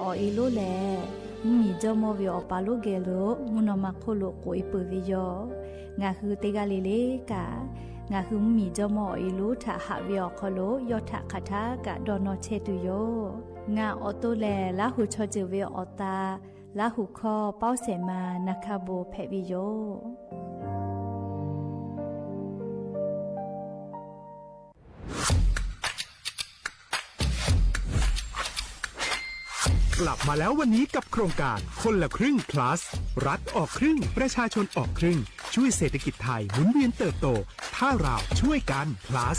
Awˬ e lonˉ lehˬ, mvuhˇmiˬ jawˇmawˇ ve awˬ pa lonˉ geh lo mvuhˇ naw ma hk'oˆ lo k'oꞈ e peuˬ ve yoˬ. Ngaˬ hui teˇ g'aˇ le le kaꞈ, ngaˬ hui mvuhˇmiˬ jawˇmawˇ awˬ e lonˉ htaꞈ haꞈ ve awˬ hk'aw lo yawˇ htaꞈ hk'aˬ htaˇ kaꞈ dawˇ nawˇ chehˇ tuˬ yoˬ. Ngaˬ awˬ to lehˬ, Laˇ huˍ chaw ceuˬ ve awˬ ta, Laˇ huˍ hkawˇ Pawˇ Sehˍ ma Naˍ hkaˇ bon hpehꞈ ve yoˬ. กลับมาแล้ววันนี้กับโครงการคนละครึ่ง plus รัฐออกครึ่ง ประชาชนออกครึ่ง ช่วยเศรษฐกิจไทยหมุนเวียนเติบโต ถ้าเราช่วยกัน plus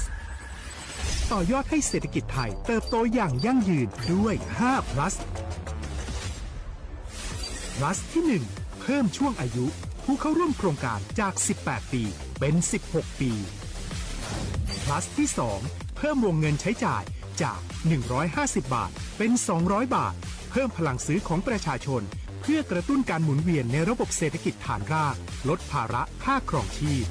ต่อยอดให้เศรษฐกิจไทยเติบโตอย่างยั่งยืนด้วย ห้า plus plus ที่ หนึ่ง เพิ่มช่วงอายุผู้เข้าร่วมโครงการจาก สิบแปด ปี เป็น สิบหก ปี plus ที่ สอง เพิ่มวงเงินใช้จ่ายจาก หนึ่งร้อยห้าสิบ บาท เป็น สองร้อย บาท เพิ่มพลังซื้อของประชาชน เพื่อกระตุ้นการหมุนเวียนในระบบเศรษฐกิจฐานราก ลดภาระค่าครองชีพ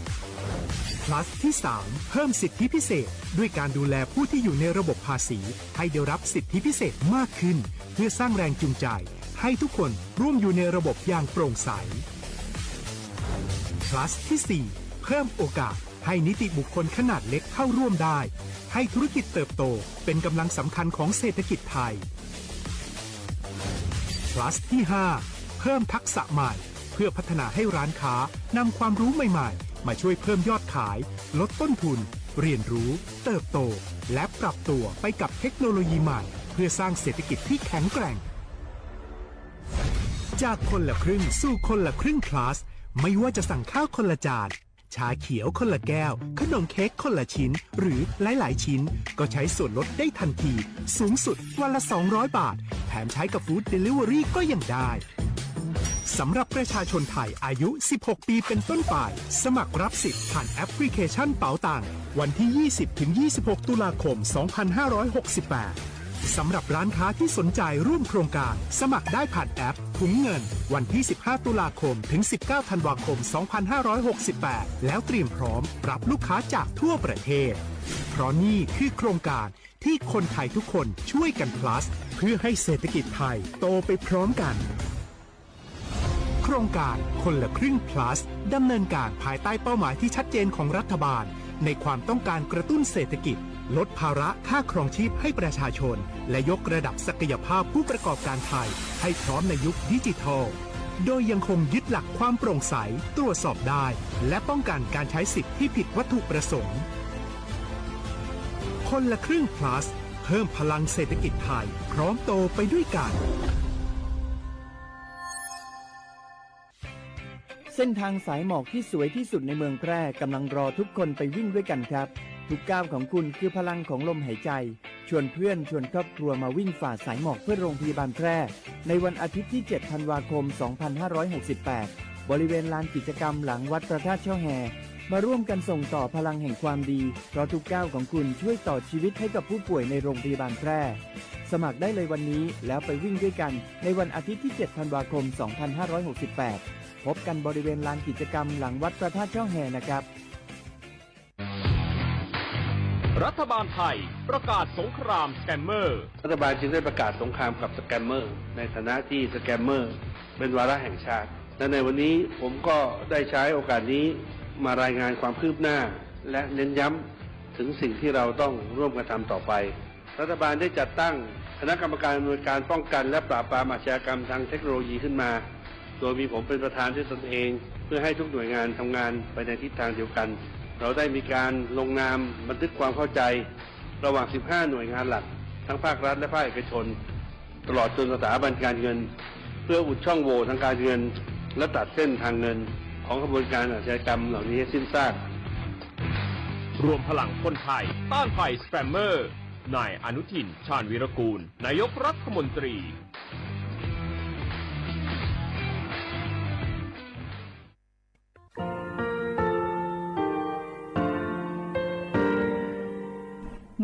plus ที่ สาม เพิ่มสิทธิพิเศษ ด้วยการดูแลผู้ที่อยู่ในระบบภาษี ให้ได้รับสิทธิพิเศษมากขึ้น เพื่อสร้างแรงจูงใจ ให้ทุกคนร่วมอยู่ในระบบอย่างโปร่งใส plus ที่ สี่ เพิ่มโอกาสให้นิติบุคคลขนาดเล็กเข้าร่วมได้ ให้ธุรกิจเติบโตเป็นกำลังสำคัญของเศรษฐกิจไทย plus ที่ ห้า เพิ่มทักษะใหม่ เพื่อพัฒนาให้ร้านค้านำความรู้ใหม่ๆ มาช่วยเพิ่มยอดขาย ลดต้นทุน เรียนรู้ เติบโต และปรับตัวไปกับเทคโนโลยีใหม่ เพื่อสร้างเศรษฐกิจที่แข็งแกร่ง จากคนละครึ่งสู่คนละครึ่ง plus ไม่ว่าจะสั่งข้าวคนละจาน ชาเขียวคนละแก้ว ขนมเค้กคนละชิ้น หรือหลายๆ ชิ้น ก็ใช้ส่วนลดได้ทันที สูงสุดวันละ สองร้อย บาท แถมใช้กับ Food Delivery ก็ยังได้ สำหรับประชาชนไทยอายุ สิบหก ปีเป็นต้นไป สมัครรับสิทธิ์ผ่านแอปพลิเคชันเป๋าตัง วันที่ ยี่สิบ ถึง ยี่สิบหก ตุลาคม สองพันห้าร้อยหกสิบแปด สำหรับร้านค้าที่สนใจร่วมโครงการ สมัครได้ผ่านแอปถุงเงิน วันที่ สิบห้า ตุลาคม ถึง สิบเก้า ธันวาคม สองพันห้าร้อยหกสิบแปด แล้วเตรียมพร้อมรับลูกค้าจากทั่วประเทศ เพราะนี่คือโครงการที่คนไทยทุกคนช่วยกัน plus เพื่อให้เศรษฐกิจไทยโตไปพร้อมกัน โครงการคนละครึ่ง plus ดำเนินการภายใต้เป้าหมายที่ชัดเจนของรัฐบาล ในความต้องการกระตุ้นเศรษฐกิจ ลดภาระค่าครองชีพให้ประชาชน และยกระดับศักยภาพผู้ประกอบการไทยให้พร้อมในยุคดิจิทัล โดยยังคงยึดหลักความโปร่งใส ตรวจสอบได้ และป้องกันการใช้สิทธิ์ที่ผิดวัตถุประสงค์ คนละครึ่ง plus เพิ่มพลังเศรษฐกิจไทย พร้อมโตไปด้วยกัน เส้นทางสายหมอกที่สวยที่สุดในเมืองแพร่กำลังรอทุกคนไปวิ่งด้วยกันครับ ทุกก้าวของคุณคือพลังของลมหายใจ ชวนเพื่อนชวนครอบครัวมาวิ่งฝ่าสายหมอกเพื่อโรงพยาบาลแพร่ ในวันอาทิตย์ที่ เจ็ด ธันวาคม สองพันห้าร้อยหกสิบแปด บริเวณลานกิจกรรมหลังวัดพระธาตุช่อแฮ มาร่วมกันส่งต่อพลังแห่งความดี เพราะทุกก้าวของคุณช่วยต่อชีวิตให้กับผู้ป่วยในโรงพยาบาลแพร่ สมัครได้เลยวันนี้แล้วไปวิ่งด้วยกัน ในวันอาทิตย์ที่ เจ็ด ธันวาคม สองพันห้าร้อยหกสิบแปด พบกันบริเวณลานกิจกรรมหลังวัดพระธาตุช่อแฮนะครับ รัฐบาลไทยประกาศสงครามสแกมเมอร์ รัฐบาลจึงได้ประกาศสงครามกับสแกมเมอร์ ในฐานะที่สแกมเมอร์เป็นวาระแห่งชาติ และในวันนี้ผมก็ได้ใช้โอกาสนี้มารายงานความคืบหน้า และเน้นย้ำถึงสิ่งที่เราต้องร่วมกันทำต่อไป รัฐบาลได้จัดตั้งคณะกรรมการอำนวยการป้องกันและปราบปรามอาชญากรรมทางเทคโนโลยีขึ้นมา โดยมีผมเป็นประธานด้วยตนเอง เพื่อให้ทุกหน่วยงานทำงานไปในทิศทางเดียวกัน เราได้มีการลงนามบันทึกความเข้าใจ ระหว่าง สิบห้า หน่วยงานหลัก ทั้งภาครัฐและภาคเอกชน ตลอดจนสถาบันการเงิน เพื่ออุดช่องโหว่ทางการเงิน และตัดเส้นทางเงิน ของขบวนการอาชญากรรมเหล่านี้ให้สิ้นซาก รวมพลังคนไทยต้านภัยสแกมเมอร์ นายอนุทิน ชาญวีรกูล นายกรัฐมนตรี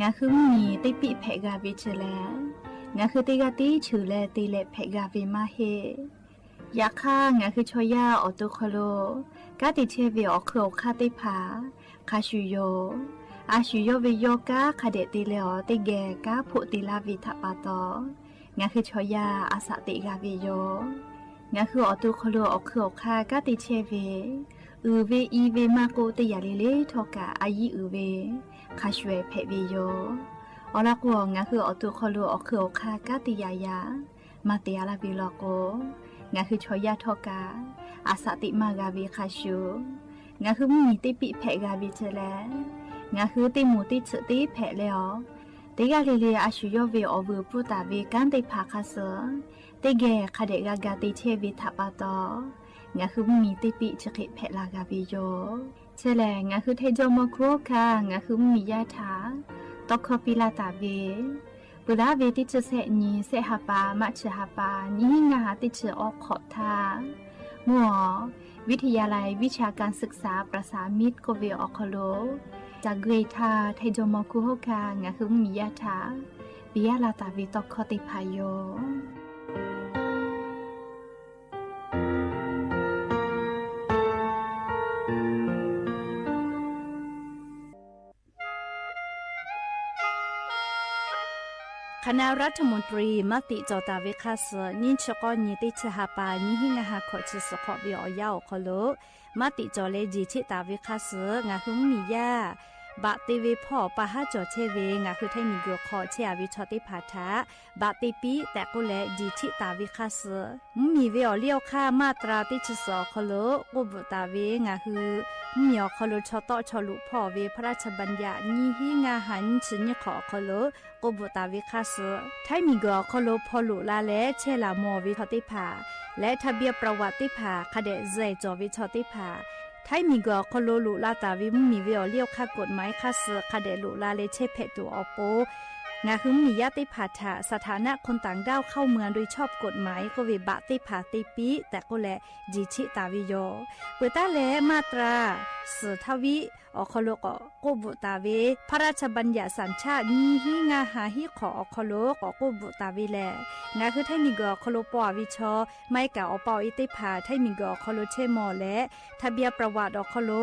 Ngaˬ hui mvuhˇmiˬ teˇ piˆ hpehꞈ g'a ve chi lehˬ, ngaˬ hui teˇ g'aˇ tiˉ cheuˬ leh te leh hpehꞈ g'a ve maˇ heˆ. Yaꞈ hk'aˇ, ngaˬ hui chaw yaˇ awˬ to hk'aw lo kanˉ te chehˇ ve awˬ hk'eun awˬ hk'aˇ teˇ hpaˍ hk'a shuˍ yoˬ. A shuˍ yawˇ ve yawˇ kanˉ hk'a dehꞈ te leh awˬ teˇ geh kanˉ hpoˆ te laˇ ve htaꞈ pa taw, ngaˬ hui chaw yaˇ a saꞈ teꞈ g'a ve yoˬ. Ngaˬ hui awˬ to hk'aw lo awˬ hk'ui awˬ hk'aˇ kanˉ te chehˇ ve, uiˍ ve i ve maˇ k'oˆ, teˇ yanˇ le le htawˇ kaꞈ a yiˉ uiˍ ve hk'a shuˍ ehˍ hpehꞈ ve yoˬ. Awˬ lawn k'o, ngaˬ hui awˬ to hk'aw lo awˬ hk'ui awˬ hk'aˇ kanˉ te yaꞈ yaꞈ maˇ te a laˇ ve law k'o, ngaˬ hui chaw yaˇ htawˇ kaꞈ a saꞈ teꞈ maˇ g'a ve hk'a shuˍ, ngaˬ hui mvuhˇmiˬ teˇ piˆ hpehꞈ g'a ve chi lehˬ, ngaˬ hui teˇ moˍ teˇ tsuhꞈ teˇ hpehꞈ leh awˬ, teˇ g'aˇ le le a shu yawˇ ve awˬ vuiˬ pfuhˇ taˍ ve kanˉ teˇ hpaˍ hk'a suh teˇ geh hk'a dehꞈ g'a ga te chehˇ ve htaꞈ pa taw, ngaˬ hui mvuhˇmiˬ teˇ piˆ chi hk'e hpehꞈ la g'a ve yoˬ. Chi lehˬ, ngaˬ hui Htaiˍ jawˇmawˇ hku hawˉ hkanˇ ngaˬ hui mvuhˇmiˬ yaˇ htaꞈ tawˇ hkawˇ piˇ laˇ taˍ ve, peuˬ laˉ ve teˇ chi sehˆ nyi, sehˆ ha pa, March ha pa, nyiˇ hinˉ ngaˇ ha teˇ chi awˇ hk'awꞈ htaˇ, mvuhˇ awˬ วิทยาลัยวิชาการศึกษาประสามิตร k'oˆ ve awˬ hk'aw lo, ca gui htaˇ Htaiˍ jawˇmawˇ hku hawˉ hkanˇ ngaˬ hui mvuhˇmiˬ yaˇ htaꞈ piˇ laˇ taˍ ve tawˇ hkawˇ teˇ hpaˍ yoˬ. Hk'aˬ na รัฐมนตรี maˇ tiꞈ cawˬ taˍ ve hk'a suh, nyiˇ chi k'awˇ nyi teˇ chi ha pa, nyiˇ hinˉ ngaˇ ha hkawꞈ chi suhˍ hk'awꞈ ve awˬ yanˇ awˬ hk'aw lo maˇ tiꞈ cawˬ leh jeˬ cheˆ taˍ ve hk'a suh, ngaˬ hui mvuhˇmiˬ yaˇ baꞈ te ve hpawˇ pa haˉ cawˬ chehˇ ve ngaˬ hui Htaiˍ miˬguiˬ hk'aw chehˇ a ve chaw teˇ hpaˍ htaꞈ baꞈ te piˇ tehꞈ k'oˆ leh jeˬ cheˆ taˍ ve hk'a suh, mvuhˇmiˬ ve awˬ liˇ awˬ hk'aˇ มาตรา teˇ chi suhˍ awˬ hk'aw lo k'oˆ bvuhꞈ taˍ ve, ngaˬ hui mvuhˇmiˬ awˬ hk'aw lo chaw tawˆ chaw loꞈ hpawˇ ve พระราชบัญญัติ nyiˇ hinˉ ngaˇ ha nyiˇ chi nyiˇ hk'awꞈ awˬ hk'aw lo k'oˆ bvuhꞈ taˍ ve hk'a suh, Htaiˍ miˬguiˬ awˬ hk'aw lo hpaw loꞈ la leh chehˇ laˬ mawˬ ve chaw teˇ hpaˍ leh ทะเบียนประวัติ teˇ hpaˍ hk'a dehꞈ zuhˬ cawˬ ve chaw teˇ hpaˍ, Htaiˍ miˬguiˬ awˬ hk'aw lo loꞈ la taˍ ve mvuhˇmiˬ ve awˬ liˇ awˬ hk'aˇ กฎหมาย hk'a suh hk'a dehꞈ loꞈ la leh chehˇ hpehꞈ tuˬ awˬ pon, ngaˬ hui mvuhˇmiˬ yaˇ teˇ hpaˍ htaꞈ สถานะคนต่างด้าวเข้าเมืองโดยชอบกฎหมาย k'oˆ ve baꞈ teˇ hpaˍ te piˇ tehꞈ k'oˆ leh jeˬ cheˆ taˍ ve yoˬ. Peuˬ taˉ leh มาตรา suhˍ htaˇ viˆ awˬ hk'aw lo k'awꞈ k'oˆ bvuhꞈ taˍ ve, พระราชบัญญัติสัญชาติ nyiˇ hinˉ ngaˇ ha hiˉ hk'awꞈ awˬ hk'aw lo k'awꞈ k'oˆ bvuhꞈ taˍ ve lehˬ, ngaˬ hui Htaiˍ miˬguiˬ awˬ hk'aw lo paw a ve chaw, maˇ heˆ kaꞈ awˬ pa awˬ e teˇ hpaˍ Htaiˍ miˬguiˬ awˬ hk'aw lo chehˇ mawˬ leh ทะเบียนประวัติ awˬ hk'aw lo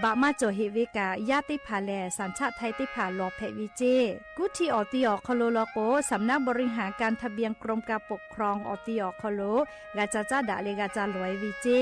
baꞈ maˇ cawˬ heꞈ ve kaꞈ, yaˇ teˇ hpaˍ lehˬ สัญชาติไทย teˇ hpaˍ lawˬ hpehꞈ ve ceˇ. Kuˉ htiˇ awˬ ti awˬ hk'aw lo law k'o, สำนักบริหารการทะเบียน กรมการปกครอง awˬ ti awˬ hk'aw lo g'a ca caˉ daꞈ leh g'a ca lawˬ e ve ceˇ.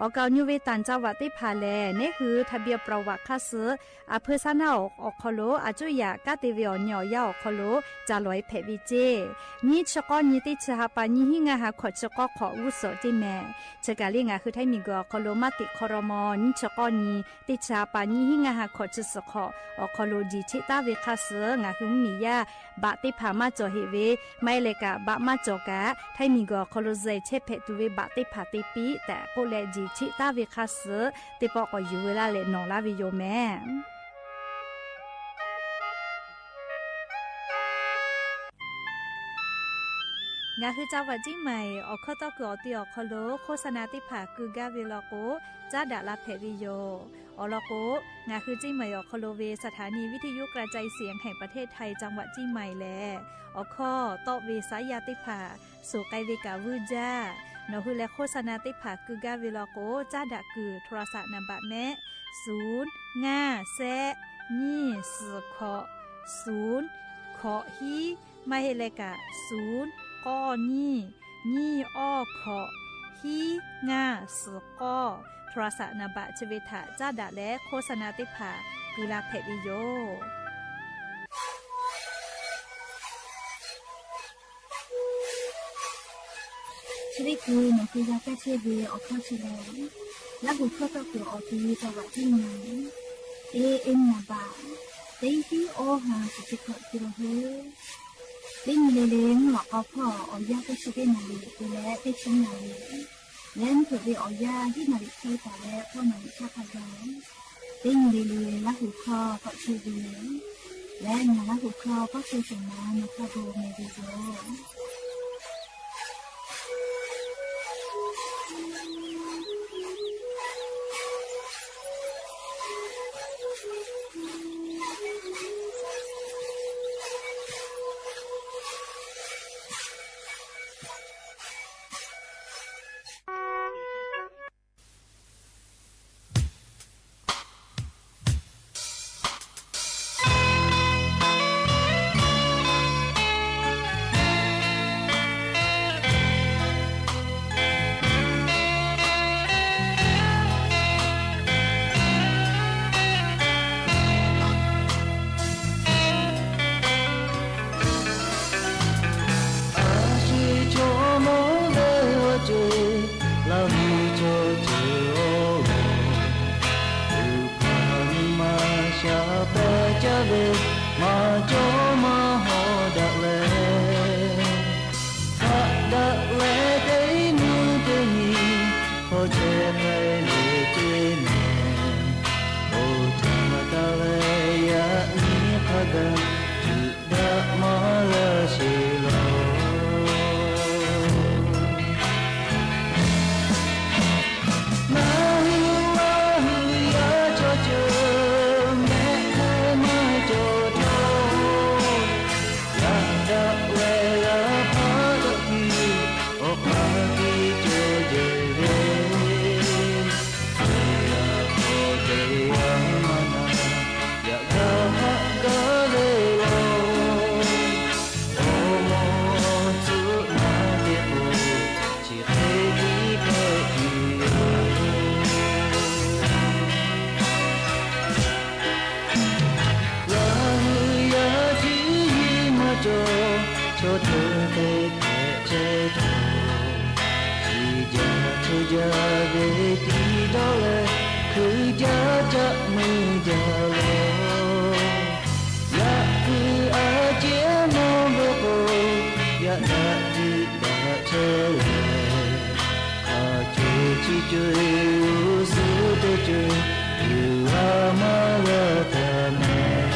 Awˬ kaˍ awˬ nyu ve ต่างจังหวัด teˇ hpaˍ lehˬ, neˉ hui ทะเบียนประวัติ hk'a suh a hpeu saˉ naˉ awˬ hk'aw lo a cuˇ yaꞈ kanˉ te ve awˬ nyi awˬ yanˇ awˬ hk'aw lo ca lawˬ e hpehꞈ ve ceˇ. Nyiˇ chi k'awˇ nyi teˇ chi ha pa, nyiˇ hinˉ ngaˇ ha hkawꞈ chi k'awˇ hk'awꞈ g'uˇ suhˍ ceˇ mehˍ. Chi kaˬ le ngaˬ hui Htaiˍ miˬguiˬ awˬ hk'aw lo maˇ tiꞈ hk'aw raw maw, nyiˇ chi k'awˇ nyi teˇ chi ha pa, nyiˇ hinˉ ngaˇ ha hkawꞈ chi suhˍ hk'awꞈ awˬ hk'aw lo jeˬ cheˆ taˉ ve hk'a suh, ngaˬ hui mvuhˇmiˬ yaˇ baꞈ teˇ hpaˍ maˇ cawˬ heꞈ ve, maˇ heˆ leh kaꞈ baꞈ maˇ cawˬ kaꞈ Htaiˍ miˬguiˬ awˬ hk'aw lo zuhˬ chehˇ hpehꞈ tuˬ ve baꞈ teˇ hpaˍ te piˇ tehꞈ k'oˆ leh jeˬ cheˆ taˉ ve hk'a suh, teˇ pawˆ k'awꞈ yuˬ veu laˇ leh nawˬ laˇ ve yoˬ mehˍ. Ngaˬ hui จังหวัดเชียงใหม่ awˬ hkawˇ tawˇ kuiˬ awˬ ti awˬ hk'aw lo โฆษณา teˇ hpaˍ keu gaˇ ve law k'o, caˉ daꞈ la hpehꞈ ve yoˬ. Awˬ lawn k'o, ngaˬ hui เชียงใหม่ awˬ hk'aw lo ve สถานีวิทยุกระจายเสียงแห่งประเทศไทย จังหวัดเชียงใหม่ lehˬ, awˬ hkawˇ tawˆ ve saˉ yaˇ teˇ hpaˍ suhˍ k'ai ve kaꞈ vuiˇ jaˇ. Nawˬ hui leh โฆษณา teˇ hpaˍ keu gaˇ ve law k'o, caˉ daꞈ kuiˬ โทรศัพท์ นามบัตร mehˆ, ศูนย์ ห้า แซะ nyiˇ สี่ hkawꞈ ศูนย์ hkawꞈ hiˉ, maˇ heˆ leh kaꞈ ศูนย์ k'awˇ nyiˇ ยี่ awˇ hkawꞈ hiˉ ห้า สี่ k'awˇ โทรศัพท์ นามบัตร chi ve htaꞈ caˉ daꞈ leh โฆษณา teˇ hpaˍ keu la hpehꞈ ve yoˬ. Chi teˇ hkui nawˬ hui g'a kaˇ chehˇ ve awˬ hkawˇ chi lehˬ, Laˇ huˍ hkawˇ tawˇ kuiˬ awˬ ti จังหวัดเชียงใหม่, A M นามบัตร teˇ hiˉ awˇ ha shiˍ chi hkawꞈ กิโลเฮิรตซ์. Teˇ nyi le le mvuhˇ lawꞈ k'aw hpawˇ awˬ yanˇ teˇ chi teˇ naˍ riˍ te leh teˇ chi naˍ riˍ, leh mvuhˇ hpeuꞈ ve awˬ yanˇ hiˉ naˍ riˍ hk'e taˍ leh k'awˇ naˍ riˍ htaˇ hk'a gaˬ, teˇ nyi le le Laˇ huˍ hkawˇ k'awꞈ chehˇ ve yoˬ. Leh ngaˬ Laˇ huˍ hkawˇ k'awˇ chehˇ shehˍ ma nawˬ hk'a gu meh ve yoˬ. hpehˇ leh, a ceuˬ chi ceuˬ, uˉ zuhˇ teˇ ceuˬ, yuˬ a maˇ g'a taˍ mehˍ.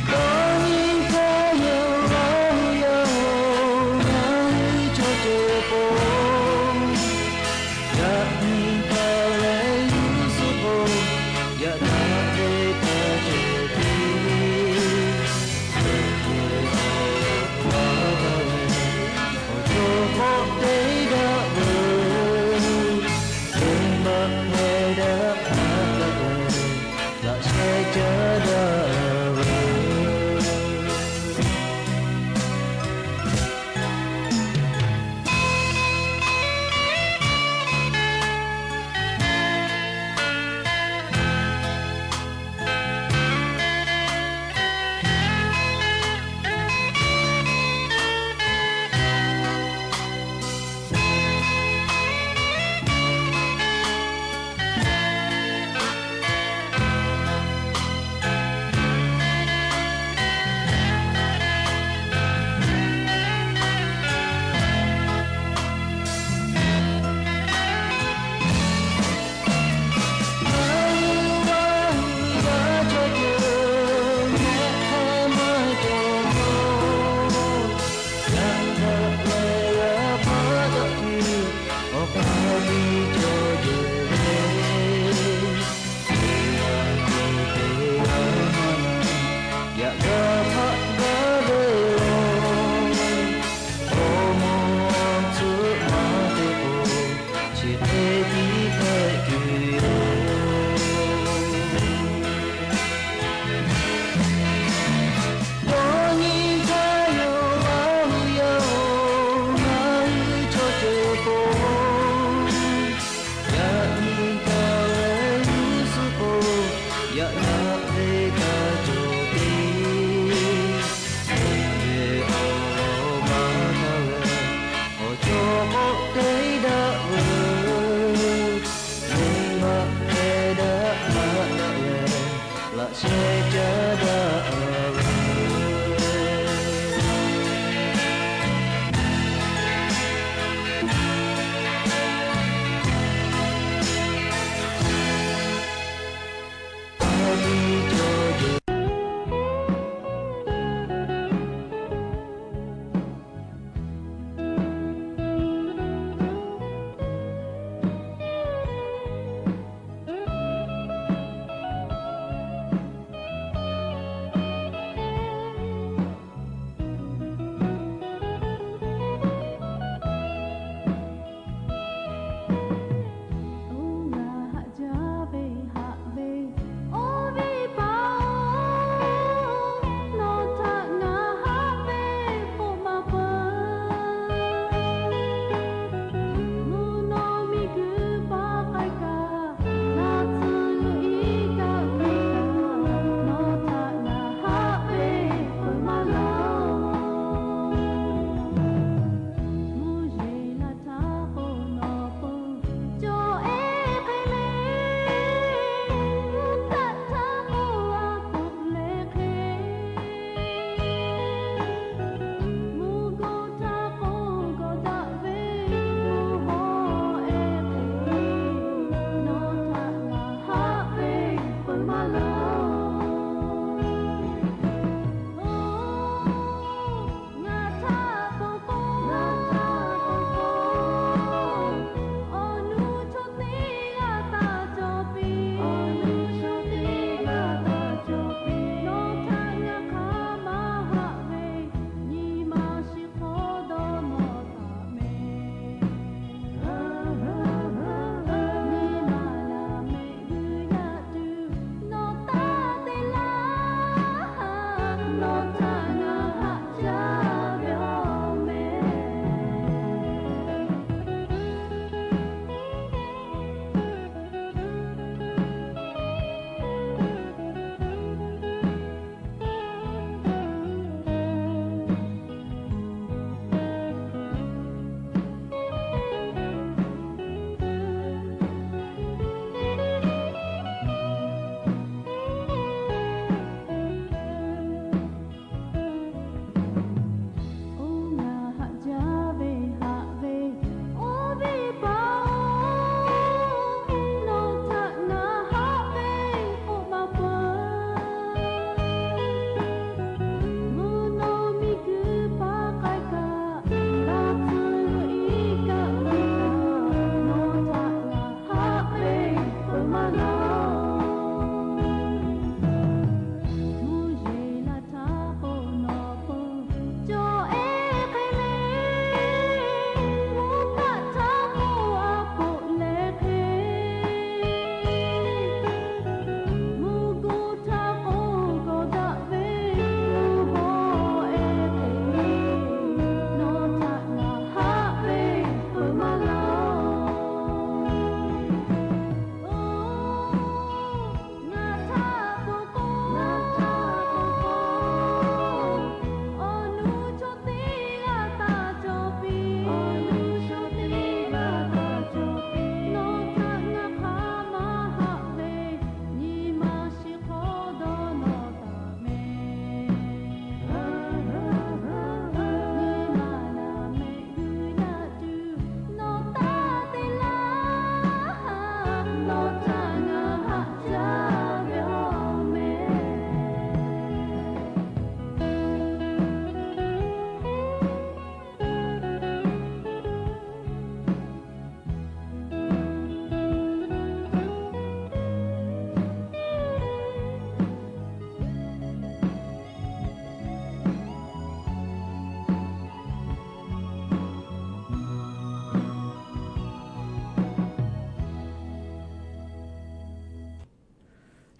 Dawˇ nyi hkawˇ yawˇ g'aˇ hui yaˇ-oˬ, ngaˬ hui chaw ceuˬ pon, yaꞈ nyi taˍ leh yuˬ zuhˆ k'o, yaꞈ nyi te taˍ ceuˬ te ve, yawˇ hui a wa taˍ leh, awˬ to k'awꞈ te daꞈ veuˬ.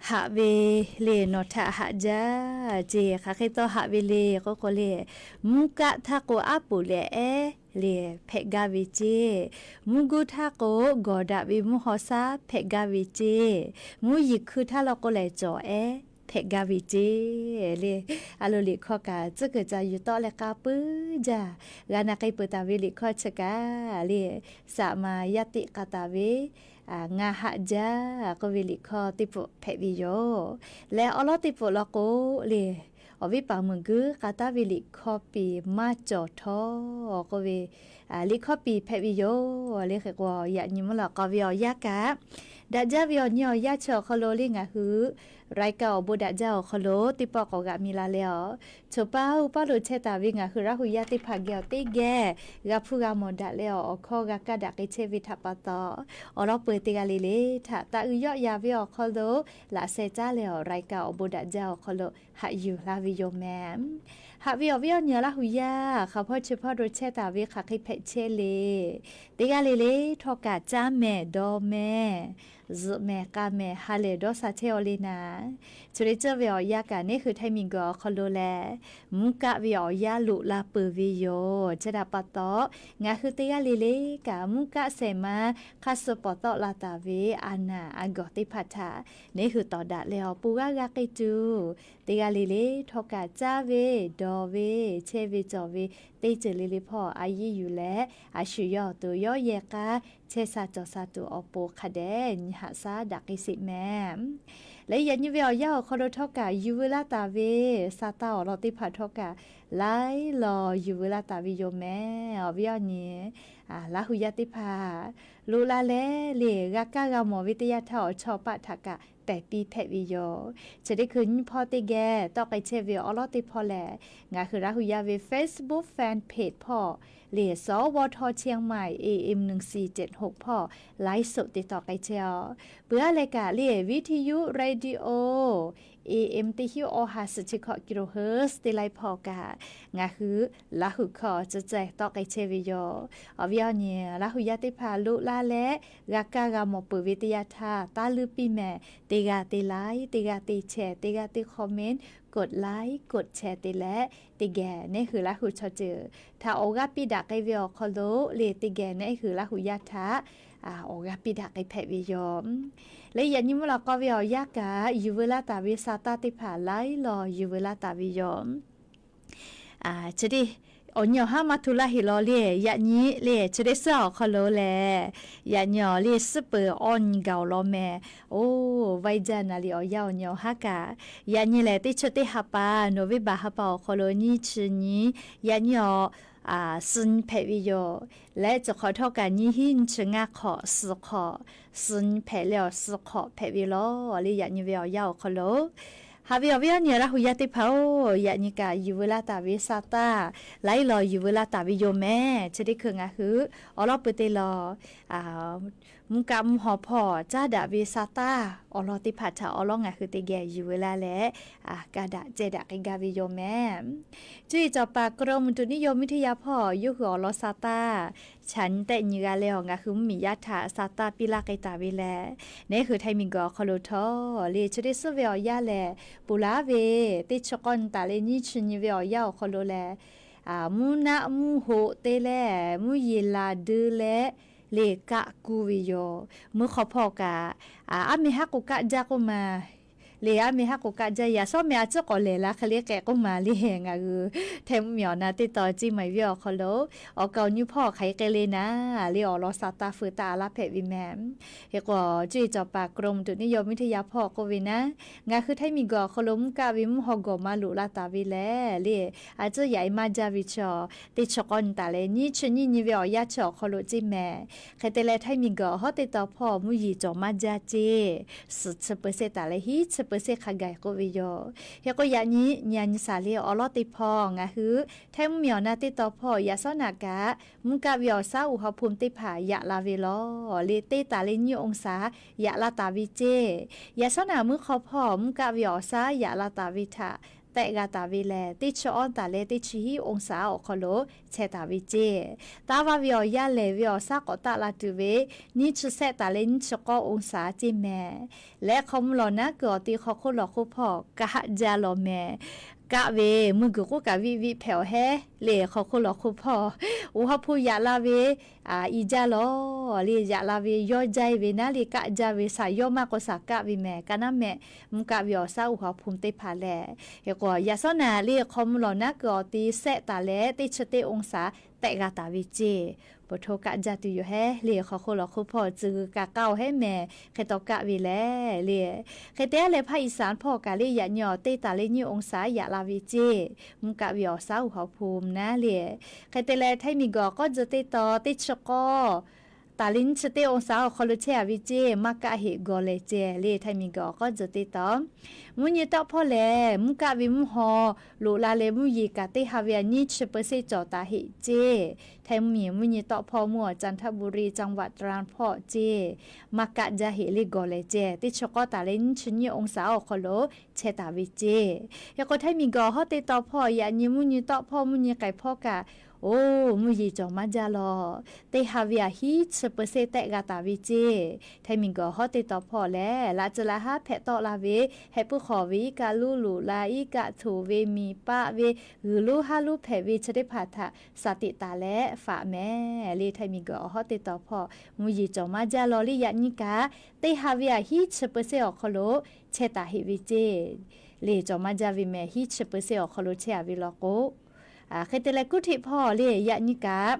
Haꞈ ve le, nawˬ htaꞈ haꞈ jaˇ ceˇ. Hk'aˬ hk'e taw haꞈ ve le k'oˆ k'o le, mvuhˇ kaˆ htaˇ k'o aˉ poꞈ leh ehˉ le hpehꞈ gaˇ ve ceˇ. Mvuhˇ guˇ htaˇ k'o gawˬ daꞈ ve mvuhˇ haw shaˉ hpehꞈ gaˇ ve ceˇ. Mvuhˇ yeˬ hkui htaˇ law k'o lehˬ cawˬ ehˉ hpehꞈ gaˇ ve ceˇ le. A lo liꞈ hkawˇ kaꞈ tcuhˉ kuiˬ ca yuˬ tawˆ leh k'a puiˉ jaˇ. G'a na k'ai peuˬ taˍ ve liꞈ hkawˇ chi kaꞈ le, saꞈ ma yaˇ teꞈ k'a taˍ ve ngaˬ haꞈ jaˇ k'oˆ ve liꞈ hkawˇ teˇ pfuhˍ hpehꞈ ve yoˬ. Leh awˉ lawˉ teˇ pfuhˍ law k'o le, awˬ viˉ paˍ meuˍ guiˇ k'a taˉ ve liꞈ hkawˇ piˍ maˇ cawˬ htawˇ k'oˆ ve liꞈ hkawˇ piˍ hpehꞈ ve yoˬ le. Hk'e k'o yaꞈ nyi mvuhˇ lawꞈ k'aw ve awˬ yanˇ kaꞈ, daꞈ jaˇ ve awˬ nyi awˬ yanˇ chi awˬ hk'aw lo le ngaˬ hui รายการ awˬ bon daꞈ jaˇ awˬ hk'aw lo teˇ pawˆ k'awꞈ g'aꞈ mi la leh a, choˬ paˇ uˉ paˇ lo chehˇ taˍ ve ngaˬ hui Laˇ hu yaˇ teˇ hpaˍ geh awˬ teˇ geh g'a hpuˇ g'a mawˬ daꞈ leh awˬ hkawˇ g'a kaˇ daꞈ k'ai chehˇ ve htaꞈ pa taw, awˬ lawn peuˬ teˇ g'aˇ le le htaꞈ taˇ uiˍ yawˆ ya ve awˬ hk'aw lo laꞈ sheh caˉ leh awˬ รายการ awˬ bon daꞈ jaˇ awˬ hk'aw lo haꞈ yuˬ laˇ ve yoˬ mehˍ. Haꞈ ve awˬ viˉ awˬ nyi Laˇ hu yaˇ hk'aˬ hpawˇ chi hpawˇ lo chehˇ taˍ ve hk'aˬ hk'e hpehꞈ chehˇ le, teˇ g'aˇ le le htawˇ kaꞈ caˇ mehˍ dawˬ mehˍ, zuhꞈ mehˍ k'a mehˍ ha lehˬ dawˇ sha chehˇ aw le naˍ. Chi le ceuˬ ve awˬ yanˇ kaꞈ neˇ hui Htaiˇ miˬguiˬ awˬ hk'aw lo lehˬ, mvuhˇ kaˆ ve awˬ yanˇ loꞈ la peuˬ ve yoˬ. Chi htaꞈ pa taw, ngaˬ hui teˇ g'aˇ le le kaꞈ mvuhˇ kaˆ shehˍ ma hk'aˇ suh pawˍ tawˆ la taˍ ve a naˍ a gawˬ teˇ hpaˍ htaꞈ neˇ hui tawˍ daꞈ leh awˬ pon g'aˇ g'a k'ai tuˬ, teˇ g'aˇ le le htawˇ kaꞈ caˇ ve, dawˬ ve, chehˇ ve cawˬ ve teˇ ceuˬ le le hpawˇ a yiˇ yuˬ leh, a shu yawˇ awˬ to yawˇ yehˬ k'a chehˇ sha cawˬ sha tuˬ awˬ pon hk'a dehꞈ nyi haꞈ shaˉ daꞈ k'ai sheˍ mehˍ. Leh yaꞈ nyi ve awˬ yanˇ awˬ hk'aw lo htawˇ kaꞈ yuˬ veu laˇ taˍ ve sa taˇ awˬ lawn teˇ hpaˍ htawˇ kaꞈ laiˉ law yuˬ veu laˇ taˍ ve yoˬ mehˍ. Awˬ viˉ awˬ nyi Laˇ hu yaˇ teˇ hpaˍ loꞈ la leh le g'a kaˇ g'a mawˬ ve teˇ yanˇ htaˇ awˬ chawˇ paˆ htaꞈ kaꞈ pehˬ piˇ hpehꞈ ve yoˬ. Chi teˇ hkui nyiˇ hpawˇ teˇ geh tawˆ k'ai chehˇ ve awˉ lawˉ teˇ hpawˇ lehˬ, ngaˬ hui Laˇ hu yaˇ ve Facebook fan page hpawˇ le สวท เชียงใหม่ เอเอ็ม หนึ่งสี่เจ็ดหก hpawˇ ไลฟ์สด te tawˆ k'ai chehˇ a. Peuˬ aˉ leh kaꞈ le วิทยุ radio AM teˇ hinˉ awˬ ha suhˍ chi hkawꞈ กิโลเฮิรตซ์ teˇ laiˉ hpawˇ kaꞈ ngaˬ hui Laˇ hu hkawˇ ceh ceh tawˆ k'ai chehˇ ve yoˬ. Awˬ viˉ awˬ nyi Laˇ hu yaˇ teˇ hpaˍ loꞈ la leh g'a kaˇ g'a mawˬ peuˬ ve teˇ yanˇ htaˇ taˇ luˇ piˇ mehˍ. Teˇ g'aˇ te like, teˇ g'aˇ te share, teˇ g'aˇ te comment, กดไลค์ กดแชร์ te leh teˇ geh neˇ hui Laˇ hu chaw ceuˬ htaꞈ awˬ g'aˇ piˇ daꞈ k'ai ve awˬ hk'aw lo le teˇ geh neˇ hui Laˇ hu yaˇ htaꞈ awˬ g'aˇ piˇ daꞈ k'ai hpehꞈ ve yoˬ. Leh yaꞈ nyi mvuhˇ lawꞈ k'aw ve awˬ yanˇ kaꞈ yuˬ veu laˇ taˍ ve sa taˇ teˇ hpaˍ laiˉ law yuˬ veu laˇ taˍ ve yoˬ. Chi teˇ awˬ nyi awˬ haˉ maˇ hto laˇ heˍ law le, yaꞈ nyi le chi teˇ suhˉ awˬ hk'aw lo lehˬ, yaꞈ nyi awˬ le suhˉ peuˬ awˬ nyi gaˬ awˬ lawn mehˍ. Oˇ, vaiˇ jaˇ naˍ liꞈ awˬ yanˇ awˬ nyi awˬ haˉ kaꞈ, yaꞈ nyi lehˬ teˇ chi teˇ ha pa November ha pa awˬ hk'aw lo nyiˇ chi nyi, yaꞈ nyi awˬ suh nyi hpehꞈ ve yoˬ. Leh cawˬ hk'awꞈ htawˇ kaꞈ nyiˇ hinˉ nyiˇ chi ngaˇ hk'awꞈ suh hk'awꞈ, suh nyi hpehꞈ leh awˬ suh hk'awꞈ hpehꞈ ve law le. Yaꞈ nyi ve awˬ yanˇ awˬ hk'aw lo haꞈ ve awˬ viˉ awˬ nyi Laˇ hu yaˇ teˇ hpaˍ-oˬ, yaꞈ nyi kaꞈ yuˬ veu laˇ taˍ ve sa taˇ laiˉ law yuˬ veu laˇ taˍ ve yoˬ mehˍ. Chi teˇ hkui ngaˬ hui awˬ lawn peuˬ te law mvuhˇ kaˆ mvuhˇ haw hpawˇ caˉ daꞈ ve sa taˇ awˬ lawn teˇ hpaˍ htaꞈ awˬ lawn ngaˬ hui teˇ geh yuˬ veu laˇ leh, kaˇ daꞈ ceh daꞈ k'ai gaˇ ve yoˬ mehˍ. Cuˇ yiˍ cawˬ paˍ กรมอุตุนิยมวิทยา hpawˇ yawˇ hui awˬ lawn sa taˇ chaꞈ nyi tehˆ nyi g'a leh awˬ ngaˬ hui mvuhˇ miˬ yaˇ htaꞈ sa taˇ piˇ laˇ k'ai taˍ ve lehˬ, neˇ hui Htaiˇ miˬguiˬ awˬ hk'aw lo htawˇ le chi teˇ suhˉ ve awˬ yanˇ lehˬ, ponˬ laˉ ve teˇ chi k'awˇ nyi taˍ leh nyiˇ chi nyi ve awˬ yanˇ awˬ hk'aw lo lehˬ, mvuhˇ naˆ mvuhˇ hoꞈ te leh mvuhˇ yeˬ laˬ dui leh le kaˆ kuˇ ve yoˬ. Mvuhˇ hk'aw hpawˇ kaꞈ aˉ meh haˉ k'o kaˆ jaˇ k'oˆ ma le, aˉ meh haˉ k'o kaˆ jaˇ, yaꞈ shawˉ meh a ciˉ k'awꞈ lehˬ la hk'e le k'ehꞈ k'oˆ ma le. Ngaˬ hui Htaiˇ mvuhˇ miˬ awˬ na teˇ taw ciˇ ma-e viˉ awˬ hk'aw lo awˬ kaˍ awˬ nyi hpawˇ hk'aˬ hk'e le naˍ le awˬ lawn sa taˇ feu taˇ a laˇ hpehꞈ ve mehˍ. Hk'e k'o cuˇ yiˍ cawˬ paˍ กรมอุตุนิยมวิทยา hpawˇ k'oˆ ve naˉ, ngaˬ hui Htaiˇ miˬguiˬ awˬ hk'aw lo mvuhˇ kaˆ ve mvuhˇ haw gawˬ maˇ loꞈ laˇ taˍ ve lehˬ le, a ciˉ yaꞈ e maˇ jaˇ ve chaw teˇ chi k'awˇ nyi taˍ leh nyiˇ chi nyiˇ nyi ve awˬ yanˇ chi awˬ hk'aw lo ceˇ mehˍ. Hk'e te leh Htaiˇ miˬguiˬ hawˉ teˇ taw hpawˇ mvuhˇ yeˬ cawˬ maˇ jaˇ ceˇ, suhˍ chi เปอร์เซ็นต์ taˍ leh hiˉ chi เปอร์เซ็นต์ hk'a gaˬ k'oˆ ve yoˬ. Hk'e k'o yaꞈ nyi nyi a nyi shaˍ le awˬ lawn teˇ hpawˇ ngaˬ hui Htaiˇ mvuhˇ miˬ awˬ na teˇ taw hpawˇ yaꞈ shawˉ naꞈ kaꞈ mvuhˇ kaˆ ve awˬ shaˉ uiˍ haw hpu teˇ hpaˍ yaꞈ la ve law le, teˇ taˍ leh nyiˇ องศา yaꞈ la taˍ ve ceˇ. Yaꞈ shawˉ naꞈ mvuhˇ hk'aw hpawˇ mvuhˇ kaˆ ve awˬ shaˉ yaꞈ la taˍ ve htaꞈ tehˆ g'a taˍ ve lehˬ, teˇ chi awˇ taˍ leh teˇ chi hiˉ องศา awˬ hk'aw lo chehˇ taˍ ve ceˇ. Taˇ vaˇ ve awˬ yanˇ lehˬ ve awˬ shaˉ k'awꞈ taˆ la tuˬ ve, nyiˇ chi sehˆ taˍ leh nyiˇ chi k'awˇ องศา ceˇ mehˍ. Leh hk'aw mvuh lawˬ naˉ kuiˬ awˬ ti hk'aw hk'oˆ lawˬ hk'oˆ hpawˇ kaˆ jaˇ lawˬ mehˍ. Kaˆ ve mvuhˇ guiˬ k'oˆ kaꞈ viˆ viˆ hpehꞈ awˬ hehˉ le. Hk'aw hk'oˆ lawˬ hk'oˆ hpawˇ uˬ haw hpu yaꞈ la ve i jaˇ lawˬ le. Yaꞈ la ve yawˇ jaˇ e ve naˉ le, kaˆ jaˇ ve shaˍ yawˇ maˇ k'o shaˍ kaˆ ve mehˍ. Ka naˉ mehˆ mvuhˇ kaˆ ve awˬ shaˉ uˬ haw hpu teˇ hpaˍ lehˬ, hk'e k'o yaꞈ shawˉ naˍ le hk'aw mvuh lawˬ naˉ kuiˬ awˬ ti sehˆ taˍ leh teˇ chi teˇ องศา tehˆ g'a taˍ ve ceˇ. Peuˬ hto kaˆ jaˇ tuˬ yoˬ hehˉ le. Hk'aw hk'oˆ lawˬ hk'oˆ hpawˇ tcuh g'uiˬ kaꞈ k'aˇ awˬ hehˉ mehˍ. Hk'e taw kaˆ ve lehˬ le, hk'e te a leh ภาคอีสาน hpawˇ kaꞈ le yaꞈ nyi awˬ teˇ taˍ leh nyiˇ องศา yaꞈ la ve ceˇ. Mvuhˇ kaˆ ve awˬ shaˉ uˬ haw hpu naˉ le, hk'e te leh htaiˇ miˬ guiˬ awˬ k'awˇ tcuh teˇ taw teˇ chi k'awˇ taˍ leh nyiˇ chi teˇ องศา awˬ hk'aw lo chehˇ a ve ceˇ. Maˇ kaˆ heꞈ gawˬ lehˬ ceˇ le. Htaiˇ miˬ guiˬ awˬ k'awˇ tcuh teˇ taw mvuhˇ nyi tawˆ hpawˇ lehˬ, mvuhˇ kaˆ ve mvuhˇ haw loꞈ la leh mvuhˇ yeˬ kaꞈ teˇ ha ve a nyiˇ chi เปอร์เซ็นต์ cawˬ taˍ heꞈ ceˇ. Htaiˇ mvuhˇ miˬ mvuhˇ nyi tawˆ hpawˇ mvuhˇ awˬ จันทบุรี จังหวัดตราด hpawˇ ceˇ. Maˇ kaˆ jaˇ heꞈ le gawˬ lehˬ ceˇ. Teˇ chi k'awˇ taˍ leh nyiˇ chi nyiˇ องศา awˬ hk'aw lo chehˇ taˍ ve ceˇ. Hk'e k'o htaiˇ miˬ guiˬ awˬ hawˉ teˇ taw hpawˇ yaꞈ nyi mvuhˇ nyi tawˆ hpawˇ mvuhˇ nyi k'ai hpawˇ kaꞈ, oˬ, mvuhˇ yeˬ cawˬ maˇ jaˇ lawˬ. Teˇ ha ve a hiˉ chi เปอร์เซ็นต์ tehˆ g'a taˍ ve ceˇ. Htaiˇ miˬ guiˬ awˬ hawˉ teˇ taw hpawˇ lehˬ, laꞈ tcuh laꞈ haˉ hpehꞈ tawˆ la ve hehꞈ puiˉ hk'awꞈ ve iˉ kaˆ luˉ loꞈ la, iˉ kaˆ htoꞈ ve, miˬ paˆ ve, g'uiˬ luˉ haˉ luˉ hpehꞈ ve chi teˇ hpaˍ htaꞈ shaˍ tiꞈ taˍ leh faꞈ mehˍ le. Htaiˇ miˬ guiˬ awˬ hawˉ teˇ taw hpawˇ mvuhˇ yeˬ cawˬ maˇ jaˇ lawˬ le. Yaꞈ nyi kaꞈ teˇ ha ve a hiˉ chi เปอร์เซ็นต์ awˬ hk'aw lo chehˇ taˍ heꞈ ve ceˇ. Le cawˬ maˇ jaˇ ve mehˍ. Hiˉ chi เปอร์เซ็นต์ awˬ hk'aw lo chehˇ a ve law k'o, hk'e te leh kuˉ htiˆ hpawˇ le yaꞈ nyi kaꞈ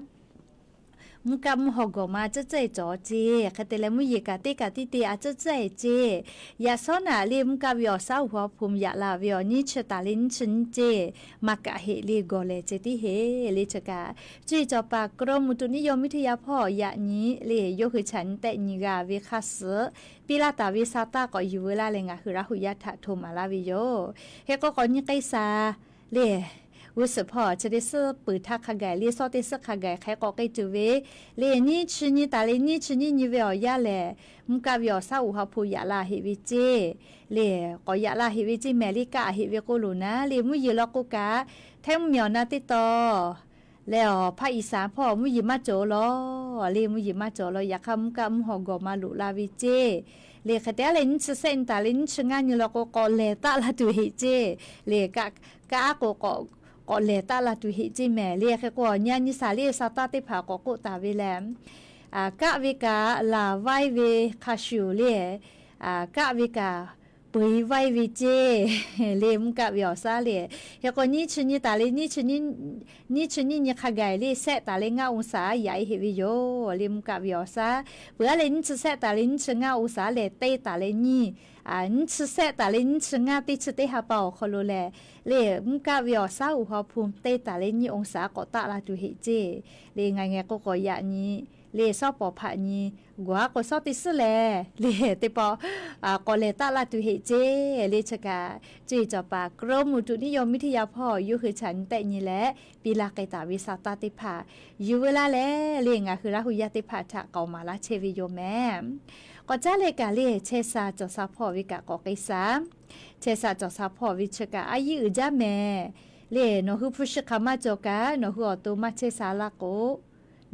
mvuhˇ kaˆ mvuhˇ haw gawˬ ma tcuhˉ tcuhˉ e cawˬ ceˇ. Hk'e te leh mvuhˇ yeˬ kaꞈ teˇ kaꞈ tiˇ te a tcuhˉ tcuhˉ e ceˇ. Yaꞈ shawˉ naˍ le mvuhˇ kaˆ ve awˬ shaˉ uˬ haw hpu yaꞈ la ve awˬ nyiˇ chi taˍ leh nyiˇ chi nyiˇ ceˇ. Maˇ kaˆ heꞈ le gawˬ lehˬ ceˇ tiˉ heˆ le. Chi kaꞈ cuˇ yiˍ cawˬ paˍ กรมอุตุนิยมวิทยา hpawˇ yaꞈ nyi le yawˇ hui chaꞈ nyi tehˆ nyi g'a ve hk'a suhˍ piˇ laˇ taˍ ve sa taˇ k'awꞈ yuˬ veu laˇ leh ngaˬ hui Laˇ huˍ yaˇ htaꞈ hto maˍ laˇ ve yoˬ. Hk'e k'o k'awꞈ nyi k'ai shaˍ le, g'uˇ suhˍ hpawˇ chi teˇ suhˉ peuˬ htaˇ hk'a gaˬ le, shawˉ teˇ suhˉ hk'a gaˬ hk'e k'awꞈ k'ai tuˬ ve le. Nyiˇ chi nyi taˍ leh nyiˇ chi nyiˇ nyi ve awˬ yanˇ lehˬ, mvuhˇ kaˆ ve awˬ shaˉ uˬ haw hpu yaꞈ la heꞈ ve ceˇ. Le k'awꞈ yaꞈ la heꞈ ve ceˇ mehˍ. Le kaˆ heꞈ ve k'oˆ loˬ naˉ le mvuhˇ yeˬ law k'o kaꞈ, htaiˇ mvuhˇ miˬ awˬ na teˇ taw leh awˬ ภาคอีสาน hpawˇ mvuhˇ yeˬ maˇ cawˬ lawˬ le. Mvuhˇ yeˬ maˇ cawˬ lawˬ. Yaꞈ hk'aˇ mvuhˇ kaˆ mvuhˇ haw gawˬ ma loꞈ la ve ceˇ. Le hk'e te a leh nyiˇ chi sehˆ nyi taˍ leh nyiˇ chi ngaˇ nyi law k'o k'awꞈ lehˬ taˆ la tuˬ heꞈ ceˇ. Le kaˆ aˉ k'o k'awꞈ lehˬ taˆ la tuˬ heꞈ ceˇ mehˍ. Le hk'e k'o awˬ nyi a nyi shaˍ le sa taˇ teˇ hpaˍ k'awꞈ k'oˆ taˍ ve lehˬ, kaˆ ve kaꞈ laˬ vaiˇ ve hk'a shuˍ le, kaˆ ve kaꞈ peu eˬ vaiˇ ve ceˇ. Le mvuhˇ kaˆ ve awˬ shaˉ le, hk'e k'o nyiˇ chi nyi taˍ leh nyiˇ chi nyiˇ nyi hk'a gaˬ le sehˆ taˍ leh ngaˇ องศา yaꞈ e heꞈ ve yoˬ. Le mvuhˇ kaˆ ve awˬ shaˉ peuˬ a leh nyiˇ chi sehˆ taˍ leh nyiˇ chi ngaˇ องศา lehˬ teˇ taˍ leh nyiˇ, nyiˇ chi sehˆ taˍ leh nyiˇ chi ngaˇ teˇ chi teˇ ha pa awˬ hk'aw lo lehˬ, le mvuhˇ kaˆ ve awˬ shaˉ uˬ haw hpu teˇ taˍ leh nyiˇ องศา k'awꞈ taˆ la tuˬ heꞈ ceˇ. Le ngaˬ ngeh k'o k'awꞈ yaꞈ nyi le shawˉ pawˍ hpaꞈ nyi gawˬ a k'o shawˉ teˇ suhˉ lehˬ le teˇ pawˆ k'awꞈ lehˬ taˆ la tuˬ heꞈ ceˇ. Le chi kaꞈ cuˇ yiˍ cawˬ paˍ กรมอุตุนิยมวิทยา hpawˇ yawˇ hui chaꞈ nyi tehˆ nyi leh piˇ laˇ k'ai taˍ ve sa taˇ teˇ hpaˍ yuˬ veu laˇ leh le ngaˬ hui Laˇ huˍ yaˇ teˇ hpaˍ htaꞈ k'aoˍ maˍ laˇ chehˇ ve yoˬ mehˍ. K'awꞈ caˉ leh kaꞈ le chehˇ sha cawˬ sha hpawˇ ve kaꞈ k'awꞈ k'ai sha. Chehˇ sha cawˬ sha hpawˇ ve chi kaꞈ a yiˇ uiˍ jaˇ mehˍ. Le nawˬ hui hpu shi hk'aˬ maˇ cawˬ kaꞈ nawˬ hui awˬ to maˇ chehˇ sha laˇ k'o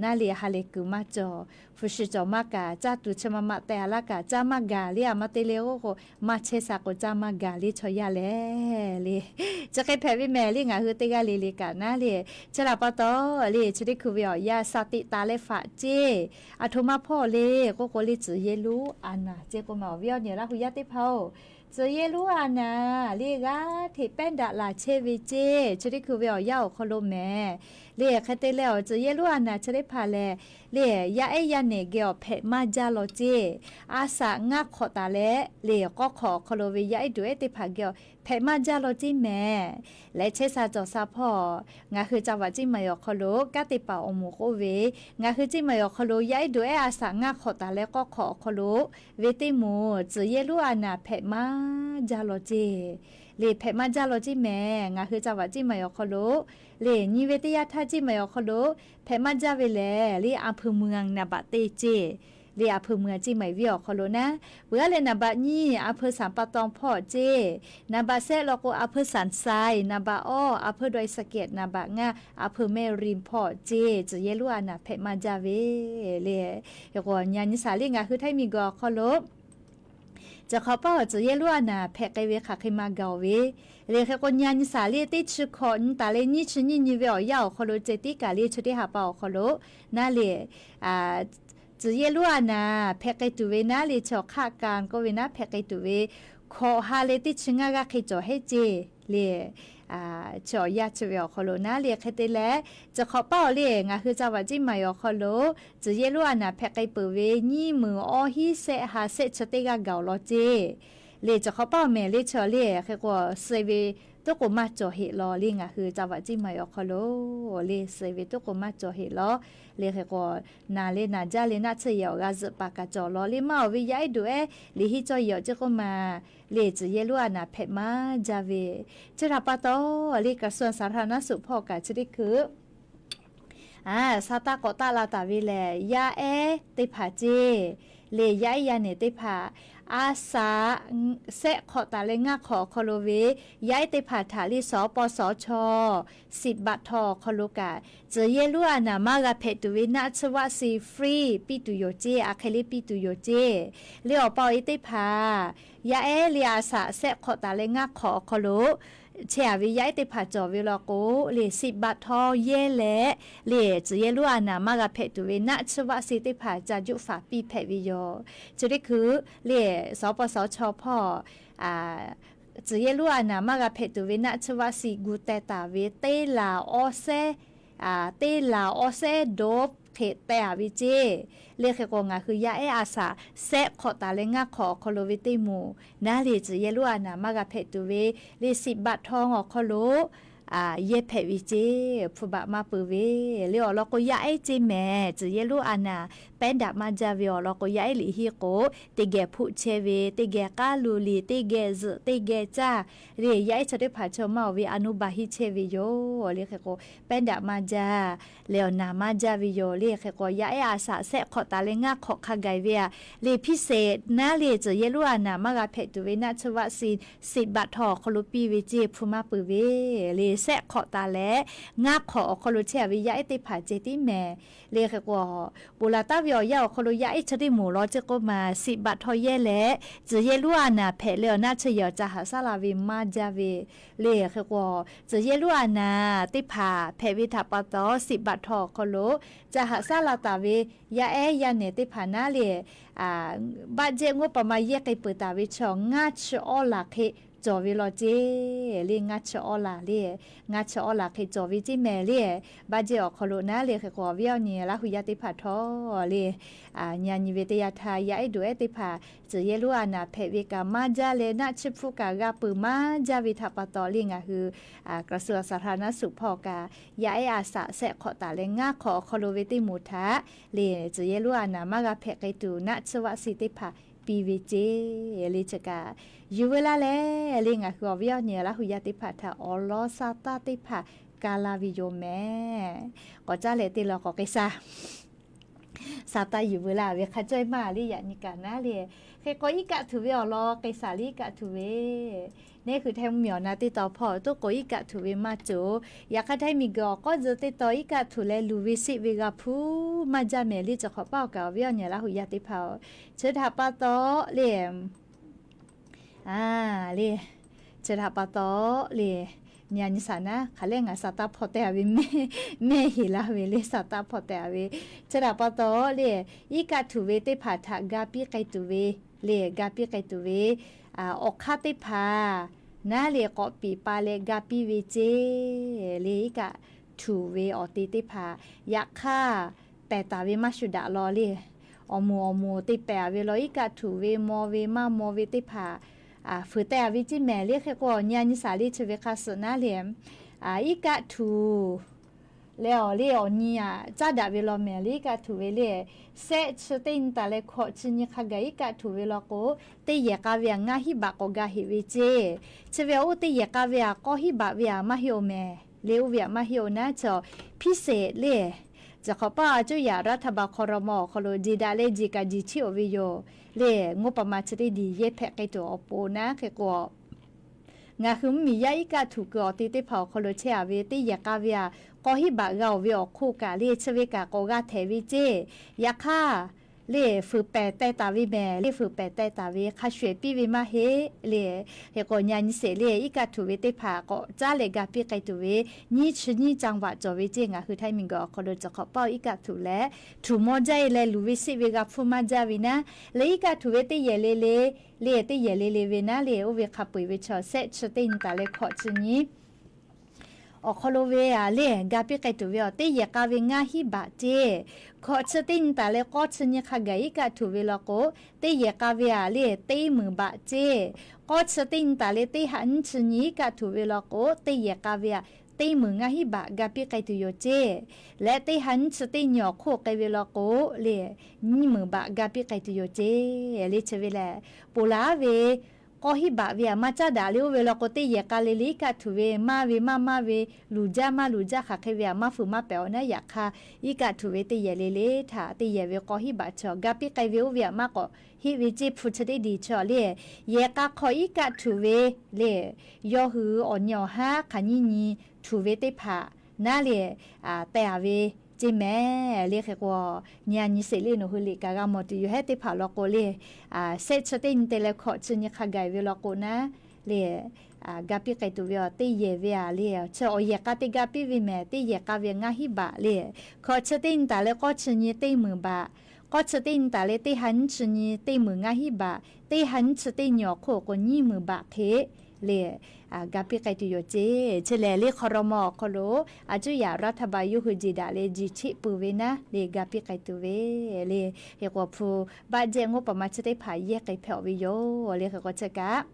naˉ le ha lehˬ kuiˬ maˇ cawˬ. Hpu shi cawˬ maˇ kaꞈ caˇ tuˬ chi ma ma teh a laˇ kaꞈ caˇ maˇ gaˬ le. A ma te le k'o k'o maˇ chehˇ sha k'o caˇ maˇ gaˬ le chaw yaˇ lehˬ le. Chi hk'e hpehꞈ ve mehˍ le ngaˬ hui teˇ g'aˇ le le kaꞈ naˉ le. Chi htaꞈ pa taw le chi teˇ hkui ve awˬ yanˇ sa teꞈ taˍ leh faꞈ ceˇ. A htoꞈ ma hpawˇ le k'oˆ k'o le tcuhˬ yehˇ luˉ a naˍ ceˇ k'o ma awˬ viˉ awˬ nyi Laˇ huˍ yaˇ teˇ hpaˍ-oˬ, tcuhˬ yehˇ luˉ a naˍ le g'aˇ hteꞈ pehˉ daꞈ laˬ chehˇ ve ceˇ. Chi teˇ hkui ve awˬ yanˇ awˬ hk'aw lo mehˍ le hk'e te leh awˬ tcuhˬ yehˇ luˉ a naˍ chi teˇ hpaˍ lehˬ le yaˇ ehˉ yaˇ nehˬ geh awˬ hpehꞈ maˇ jaˇ law ceˇ. A shaꞈ ngaˇ hk'awꞈ taˍ leh le k'awˇ hk'awꞈ awˬ hk'aw lo ve yaˇ ehˉ duˬ ehˉ teˇ hpaˍ geh awˬ hpehꞈ maˇ jaˇ law ceˇ mehˍ. Leh chehˇ sha cawˬ sha hpawˇ ngaˬ hui ca vaꞈ ceˇ maˍ awˬ hk'aw lo kanˉ te paˍ awˬ moˍ k'oˆ ve, ngaˬ hui ceˇ maˍ awˬ hk'aw lo yaˇ ehˉ duˬ ehˉ a shaꞈ ngaˇ hk'awꞈ taˍ leh k'awˇ hk'awꞈ awˬ hk'aw lo ve teˇ moˍ tcuhˬ yehˇ luˉ a naˍ hpehꞈ maˇ jaˇ law ceˇ. Le hpehꞈ maˇ jaˇ law ceˇ mehˍ. Ngaˬ hui ca vaꞈ ceˇ maˍ awˬ hk'aw lo le nyi ve teˇ yanˇ htaˇ ceˇ maˍ awˬ hk'aw lo hpehꞈ maˇ jaˇ ve lehˬ le a hpu mui ngaˬ naˍ baꞈ te ceˇ. le a hpeuꞈ meuˍ a ceˇ maˬ ve awˬ hk'aw lo naˉ, peuˬ aˉ leh naˍ baꞈ nyiˇ a hpeuꞈ sanˍ pa taw hpawˇ ceˇ, naˍ baꞈ shehˆ law k'o a hpeuꞈ sanˍ sai, naˍ baꞈ awˇ a hpeuꞈ daweh saˍ kehꞈ, naˍ baꞈ ngaˇ a hpeuꞈ mehˆ rinˍ hpawˇ ceˇ, tcuhˍ yehˇ lonˉ a naˍ hpehꞈ maˇ jaˇ ve le. Hk'e k'o nyi a nyi saˍ le ngaˬ hui Htaiˇ miˬguiˬ awˬ hk'aw lo chi hk'awꞈ paˆ awˬ tcuhˍ yehˇ lonˉ a naˍ hpehꞈ k'ai ve hk'aˬ hk'e maˇ gaˬ-oˬ ve le. Hk'e k'o nyi a nyi saˍ le teˇ chi hkawꞈ nyi taˍ leh nyiˇ chi nyiˇ nyi ve awˬ yanˇ awˬ hk'aw lo ceh tiˉ kaꞈ le chi teˇ ha pa awˬ hk'aw lo naˉ le, tcuhˍ yehˇ lonˉ a naˍ hpehꞈ k'ai tuˬ ve naˉ le chi awˬ hk'aˆ ka k'oˆ ve naˉ hpehꞈ k'ai tuˬ ve hkawꞈ ha leh teˇ chi ngaˇ g'aˇ hk'e cawˬ heˆ ceˇ le. Chi awˬ yanˇ chi ve awˬ hk'aw lo naˉ le hk'e te leh, chi hk'awꞈ paˆ awˬ le ngaˬ hui ca vaꞈ ceˇ maˬ awˬ hk'aw lo tcuhˍ yehˇ lonˉ a naˍ hpehꞈ k'ai peuˬ ve nyiˇ meunˍ awˇ hiˉ shehˆ ha shehˆ chi teˇ g'aˇ gaˬ awˬ lawn ceˇ le. Chi hk'awꞈ paˆ awˬ mehˍ le chi awˬ le hk'e k'o suh ve toˉ k'o maˇ cawˬ heˆ law le ngaˬ hui ca vaꞈ ceˇ maˬ awˬ hk'aw lo le suh ve toˉ k'o maˇ cawˬ heˆ law le. Hk'e k'o naˍ le naˍ jaˇ le naˆ tsuhˇ yehˬ awˬ g'a zuhꞈ paˍ kaꞈ cawˬ law le maˇ awˬ ve yaˇ ehˉ duˬ ehˉ liꞈ henˇ cawˇ yehˬ awˬ ceˇ k'oˆ maˬ le tcuhˍ yehˇ lonˉ a naˍ hpehꞈ maˇ jaˇ ve. Chi htaꞈ pa taw le กระทรวงสาธารณสุข hpawˇ kaꞈ chi teˇ hkui a sha taˇ k'awꞈ taˆ la taˍ ve lehˬ, yaˇ ehˉ teˇ hpaˍ ceˇ le yaˇ ehˉ yaˇ nehˬ teˇ hpaˍ a shaꞈ shehˆ hk'awꞈ taˍ leh ngaˇ hk'awꞈ awˬ hk'aw lo ve yaˇ ehˉ teˇ hpaˍ htaꞈ le สปสช. สิทธิ์บัตรทอง awˬ hk'aw lo kaꞈ tcuhˍ yehˇ lonˉ a naˍ maˇ g'a hpehꞈ tuˬ ve naˆ tsuhˇ vaˆ si free piˇ tuˬ yoˬ ceˇ, a hk'e le piˇ tuˬ yoˬ ceˇ. Le awˬ pa awˬ e teˇ hpaˍ yaˇ ehˉ le a shaꞈ shehˆ hk'awꞈ taˍ leh ngaˇ hk'awꞈ awˬ hk'aw lo chehˇ a ve yaˇ ehˉ teˇ hpaˍ cawˬ ve law k'o le สิทธิ์บัตรทอง yehˇ leh le tcuhˍ yehˇ lonˉ a naˍ maˇ g'a hpehꞈ tuˬ ve naˆ tsuhˇ vaˆ si teˇ hpaˍ ca juˆ faˍ piˇ hpehꞈ ve yoˬ. Chi teˇ hkui le สปสช. hpawˇ tcuhˍ yehˇ lonˉ a naˍ maˇ g'a hpehꞈ tuˬ ve naˆ tsuhˇ vaˆ si gu teh taˍ ve teˇ laˬ awˇ sehˉ teˇ laˬ awˇ sehˉ dawˇ hk'e teh a ve ceˇ. Le hk'e k'o ngaˬ hui yaˇ ehˉ a shaꞈ shehˆ hk'awꞈ taˍ leh ngaˇ hk'awꞈ awˬ hk'aw lo ve teˇ moˍ naˉ le tcuhˍ yehˇ lonˉ a naˍ maˇ g'a hpehꞈ tuˬ ve le สิทธิ์บัตรทอง awˬ hk'aw lo yehˇ hpehꞈ ve ceˇ, hpu baꞈ maˇ peuˬ ve. Le awˬ lawn k'o yaˇ ehˉ ceˇ mehˍ tcuhˍ yehˇ lonˉ a naˍ pehˉ daꞈ maˇ jaˇ ve awˬ lawn k'o yaˇ ehˉ liꞈ henˇ k'o teˇ geh hpoˆ chehˇ ve, teˇ geh k'aˉ lu liꞈ, teˇ geh zuhꞈ, teˇ geh caˇ le yaˇ ehˉ chaw teˇ hpaˍ chaw maˇ awˬ ve a nuˇ baˬ henˇ chehˇ ve yoˬ. Le hk'e k'o pehˉ daꞈ maˇ jaˇ leh awˬ naˍ maˇ jaˇ ve yoˬ. Le hk'e k'o yaˇ ehˉ a shaꞈ shehˆ hk'awꞈ taˍ leh ngaˇ hk'awꞈ hk'a gaˬ ve a le พิเศษ naˉ le tcuhˍ yehˇ lonˉ a naˍ maˇ g'a hpehꞈ tuˬ ve naˆ tsuhˇ vaˆ si สิทธิ์บัตรทอง awˬ hk'aw lo piˇ ve ceˇ, hpu maˇ peuˬ ve. Le shehˆ hk'awꞈ taˍ leh ngaˇ hk'awꞈ awˬ hk'aw lo chehˇ a ve yaˇ ehˉ teˇ hpaˍ ceh tiˉ mehˍ. Le hk'e k'o ponˬ laˬ taˍ ve awˬ yanˇ awˬ hk'aw lo yaˇ ehˉ chaw teˇ moˍ law ceˇ k'oˆ maˬ สิทธิ์บัตรทอง yehˇ leh tcuhˍ yehˇ lonˉ a naˍ hpehꞈ leh awˬ naˆ tsuhˇ yehˬ awˬ ca haꞈ shaˉ la ve maˇ jaˇ ve. Le hk'e k'o tcuhˍ yehˇ lonˉ a naˍ teˇ hpaˍ hpehꞈ ve htaꞈ pa taw สิทธิ์บัตรทอง awˬ hk'aw lo ca haꞈ shaˉ la taˍ ve yaˇ ehˉ yaˇ nehˬ teˇ hpaˍ naˉ le บัตรเจ็บงบประมาณ yehˇ k'ai peuˬ taˍ ve chaw ngaˇ chi awˇ laˬ hk'e cawˬ ve law ceˇ. Le ngaˇ chi awˇ laˬ le ngaˇ chi awˇ laˬ hk'e cawˬ ve ceˇ mehˍ le. บัตรเจ็บ awˬ hk'aw lo naˉ le hk'e k'o awˬ viˉ awˬ nyi Laˇ huˍ yaˇ teˇ hpaˍ htawˇ le nyi a nyi ve teˇ yanˇ htaˇ yaˇ ehˉ duˬ ehˉ teˇ hpaˍ tcuhˍ yehˇ lonˉ a naˍ hpehꞈ ve kaꞈ maˇ jaˇ leh naˆ tsuhˇ hpu kaꞈ g'a peuˬ maˇ jaˇ ve htaꞈ pa taw le ngaˬ hui กระทรวงสาธารณสุข hpawˇ kaꞈ yaˇ ehˉ a shaꞈ shehˆ hk'awꞈ taˍ leh ngaˇ hk'awꞈ awˬ hk'aw lo ve teˇ moˍ htaꞈ le tcuhˍ yehˇ lonˉ a naˍ maˇ g'a hpehꞈ k'ai tuˬ naˆ tsuhˇ vaˆ si teˇ hpaˍ piˇ ve ceˇ. Le chi kaꞈ yuˬ veu laˇ leh le ngaˬ hui awˬ viˉ awˬ nyi Laˇ huˍ yaˇ teˇ hpaˍ htaꞈ awˬ lawn sa taˇ teˇ hpaˍ ka laˇ ve yoˬ mehˍ. K'awꞈ caˉ leh te law k'awꞈ k'ai sha sa taˇ yuˬ veu laˇ ve hk'a cawˇ maˇ le yaꞈ nyi kaꞈ naˉ le. Hk'e k'o iˉ kaˆ htuꞈ ve awˬ lawn k'ai shaˍ le iˉ kaˆ htuꞈ ve neˇ hui Htaiˇ mvuhˇ miˬ awˬ na teˇ tawn hpawˇ toˉ k'o iˉ kaˆ htuꞈ ve maˇ cawˬ. Yaꞈ hk'aˇ Htaiˇ miˬguiˬ awˬ k'awˉ zuh teˇ tawn iˉ kaˆ htuꞈ leh luˬ ve sheˆ ve g'a hpuˇ maˇ jaˇ mehˍ le. Chi hk'awꞈ paˆ awˬ kaꞈ awˬ viˉ awˬ nyi Laˇ huˍ yaˇ teˇ hpaˍ-oˬ, chi htaꞈ pa taw le a le, chi htaꞈ pa taw le, nyi a nyi shaˍ naˉ hk'aˬ lehˬ ngaˬ sa taˇ hpaw teh a ve mehˆ heˍ laˇ ve le sa taˇ hpaw teh a ve. Chi htaꞈ pa taw le, iˉ kaˆ htuꞈ ve teˇ hpaˍ htaꞈ ga piˇ k'ai tuˬ ve le, ga piˇ k'ai tuˬ ve awˬ hk'aˇ teˇ hpaˍ naˉ le k'awꞈ piˍ pa leh ga piˇ ve ceˇ. Le iˉ kaˆ htuꞈ ve awˬ te teˇ hpaˍ yaꞈ hk'aˇ pehˬ taˍ ve maˇ shuˍ daꞈ law le. Awˬ moˍ awˬ moˍ te pehˬ a ve law iˉ kaˆ htuꞈ ve maw ve maˇ maw ve teˇ hpaˍ fuiˍ teh a ve ceˇ mehˍ le. Hk'e k'o awˬ nyi a nyi shaˍ le chi ve hk'a suhˍ naˉ le, iˉ kaˆ htuꞈ leh awˬ le awˬ nyi aꞈ caˉ daꞈ ve law mehˍ le iˉ kaˆ htuꞈ ve le. Shehˆ chi teˇ nyi taˍ leh hkawꞈ chi nyi hk'a gaˬ iˉ kaˆ htuꞈ ve law k'o, teˇ yehˬ k'a ve aꞈ ngaˇ hinˉ baꞈ k'awꞈ ga heꞈ ve ceˇ. Chi ve a oˇ teˇ yehˬ k'a ve aꞈ k'awˇ hinˉ baꞈ ve aꞈ maˇ heˆ-oˬ mehˍ le. Oˇ ve aꞈ maˇ heˆ-oˬ naˉ chi พิเศษ le Chi hk'awꞈ paˇ a cuˇ yaꞈ รัฐบาล ครม. awˬ hk'aw lo jeˬ daꞈ leh jeˬ kaꞈ jeˬ chiˇ oˍ ve yoˬ. Lehˬ, งบประมาณ chi teˇ diˬ yehˇ hpehꞈ k'ai tuˬ awˬ pon naˉ hk'e k'o, ngaˬ hui mvuhˇ miˬ yaˇ iˉ kaˆ htuꞈ kuiˬ awˬ te teˇ hpaˍ awˬ hk'aw lo chehˇ a ve teˇ yehˬ k'a ve aꞈ, k'aw hiˉ baꞈ g'a oˬ ve awˬ hk'oˆ kaꞈ lehˬ, chi ve kaꞈ k'awꞈ g'a htehˍ ve ceˇ. Yaꞈ hk'aˇ, lehˬ fuiˍ pehˍ teh taˍ ve mehˍ lehˬ, fuiˍ pehˍ teh taˍ ve hk'a shuˍ ehˍ piˇ ve maˇ heˆ lehˬ. Hk'e k'o, nyi nyi sheˍ lehˬ, iˉ kaˆ htuꞈ ve teˇ hpaˍ k'awꞈ caˉ leh ga piˇ k'ai tuˬ ve nyiˇ chi nyiˇ จังหวัด cawˬ ve ceˇ. Ngaˬ hui Htaiˇ miˬguiˬ awˬ hk'aw lo chi hk'awꞈ paˇ iˉ kaˆ htuꞈ leh, htuꞈ mawˇ jaˇ e leh luˬ ve siˆ ve g'a hpfuhˇ maˇ jaˇ ve naˉ lehˬ, iˉ kaˆ htuꞈ ve teˇ yehˬ le le lehˬ, teˇ yehˬ le le ve naˉ lehˬ, oˇ ve hk'a peu eˬ ve chaw sehˆ chi teˇ nyi taˍ leh hkawꞈ chi nyi awˬ hk'aw lo ve aꞈ lehˬ, ga piˇ k'ai tuˬ ve awˬ teˇ yehˬ k'a ve ngaˇ hiˉ baꞈ ceˇ. Hkawꞈ chi teˇ nyi taˍ leh k'awˇ chi nyi hk'a gaˬ iˉ kaˆ htuꞈ ve law k'o, teˇ yehˬ k'a ve aꞈ lehˬ, teˇ meunˍ baꞈ ceˇ. K'awˇ chi teˇ nyi taˍ leh teˇ ha nyiˇ chi nyi iˉ kaˆ htuꞈ ve law k'o, teˇ yehˬ k'a ve aꞈ, teˇ meunˍ ngaˇ hiˉ baꞈ ga piˇ k'ai tuˬ yoˬ ceˇ. Leh teˇ ha nyiˇ chi teˇ nyi awˬ hk'oˆ k'ai ve law k'o lehˬ, nyiˇ meunˍ baꞈ ga piˇ k'ai tuˬ yoˬ ceˇ. Lehˬ chi ve lehˬ, ponˬ laˬ ve k'awˇ hiˉ baꞈ ve aꞈ maˇ caˉ daꞈ leh oˇ ve law k'o, teˇ yehˬ k'a le le iˉ kaˆ htuꞈ ve maˇ ve maˇ maˇ ve, luˬ jaˇ maˇ luˬ jaˇ hk'aˬ hk'e ve aꞈ maˇ fuiˍ maˇ pehˍ awˬ naˉ. Yaꞈ hk'aˇ, iˉ kaˆ htuꞈ ve teˇ yehˬ le le htaꞈ teˇ yehˬ ve k'awˇ hiˉ baꞈ chaw ga piˇ k'ai ve oˇ ve aꞈ maˇ k'awꞈ heˆ ve ceˇ. Hpu chi teˇ diˬ chaw lehˬ, yehˬ k'a hk'aw iˉ kaˆ htuꞈ ve lehˬ, yawˇ hui awˬ nyi awˬ haˉ hk'aˬ nyiˇ nyi htuꞈ ve teˇ hpaˍ naˉ lehˬ, teh a ve ceˇ mehˍ lehˬ. Hk'e k'o, nyi a nyi sheˍ lehˬ, nawˬ hui liꞈ kaꞈ g'a mawˬ tuˬ yoˬ. Hehˉ teˇ hpaˍ law k'o lehˬ, sehˆ chi teˇ nyi te leh hkawꞈ chi nyi hk'a gaˬ ve law k'o naˉ lehˬ, ga piˇ k'ai tuˬ ve awˬ teˇ yehˬ ve aꞈ lehˬ, chi awˬ yehˬ k'a te ga piˇ ve mehˍ, teˇ yehˬ k'a ve ngaˇ hiˉ baꞈ lehˬ, hkawꞈ chi teˇ nyi taˍ leh k'awˇ chi nyi teˇ meunˍ baꞈ, k'awˇ chi teˇ nyi taˍ leh teˇ ha nyiˇ chi nyi teˇ meunˍ ngaˇ hiˉ baꞈ, teˇ ha nyiˇ chi teˇ nyi awˬ hk'oˆ k'o nyiˇ meunˍ baꞈ hk'e lehˬ, ga piˇ k'ai tuˬ yoˬ ceˇ. Chi lehˬ lehˬ, ครม. awˬ hk'aw lo a cuˇ yaꞈ รัฐบาล yawˇ hui jeˬ daꞈ leh jeˬ cheˆ peuˬ ve naˉ lehˬ, ga piˇ k'ai tuˬ ve lehˬ. Hk'e k'o, hpu budget งบประมาณ chi teˇ hpaˍ yehˇ k'ai hpehꞈ ve yoˬ lehˬ. Hk'e k'o, chi kaꞈ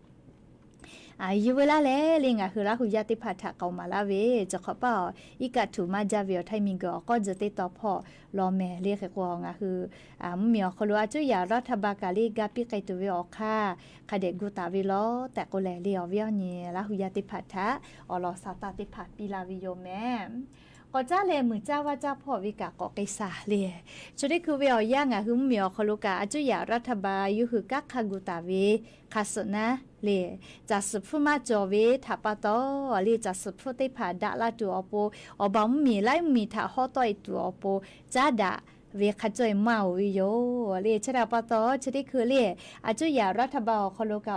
yuˬ ve laˇ leh lehˬ, ngaˬ hui Laˇ hu yaˇ teˇ hpaˍ htaꞈ k'aoˍ maˍ laˇ ve, chi hk'awꞈ paˇ aˬ iˉ kaˆ htuꞈ maˇ jaˇ ve awˬ Htaiˇ miˬguiˬ awˬ k'awˇ tzuhˬ teˇ taw hpawˇ law mehˍ lehˬ. Hk'e k'o, ngaˬ hui mvuhˇ miˬ awˬ hk'aw lo a cuˇ yaꞈ รัฐบาล kaꞈ lehˬ ga piˇ k'ai tuˬ ve awˬ hk'aˇ hk'a dehꞈ gu taˍ ve law tehꞈ k'oˆ leh lehˬ, awˬ viˉ awˬ nyi Laˇ hu yaˇ teˇ hpaˍ htaꞈ awˬ lawn sa taˇ teˇ hpaˍ piˇ la ve yoˬ mehˍ. K'awꞈ caˉ leh muiˬ caˇ vaˇ caˇ hpawˇ ve kaꞈ k'awꞈ k'ai shaˍ lehˬ, chi teˇ hkui ve awˬ yanˇ ngaˬ hui mvuhˇ miˬ awˬ hk'aw lo kaꞈ a cuˇ yaꞈ รัฐบาล yawˇ hui kanˉ hk'a gu taˍ ve hk'a suhˍ naˉ lehˬ, caˬ suhˍ hpfuhˇ maˇ cawˬ ve htaꞈ pa taw lehˬ, caˬ suhˍ hpfuhˇ teˇ hpaˍ daꞈ la tuˬ awˬ pon, awˬ baˬ mvuhˇ miˬ laiˉ mvuhˇ miˬ htaꞈ hawˉ tawˆ e tuˬ awˬ pon caˉ daꞈ ve hk'a cawˇ e maˇ oˬ ve yoˬ lehˬ. Chi htaꞈ pa taw chi teˇ hkui lehˬ, a cuˇ yaꞈ รัฐบาล awˬ hk'aw lo kaꞈ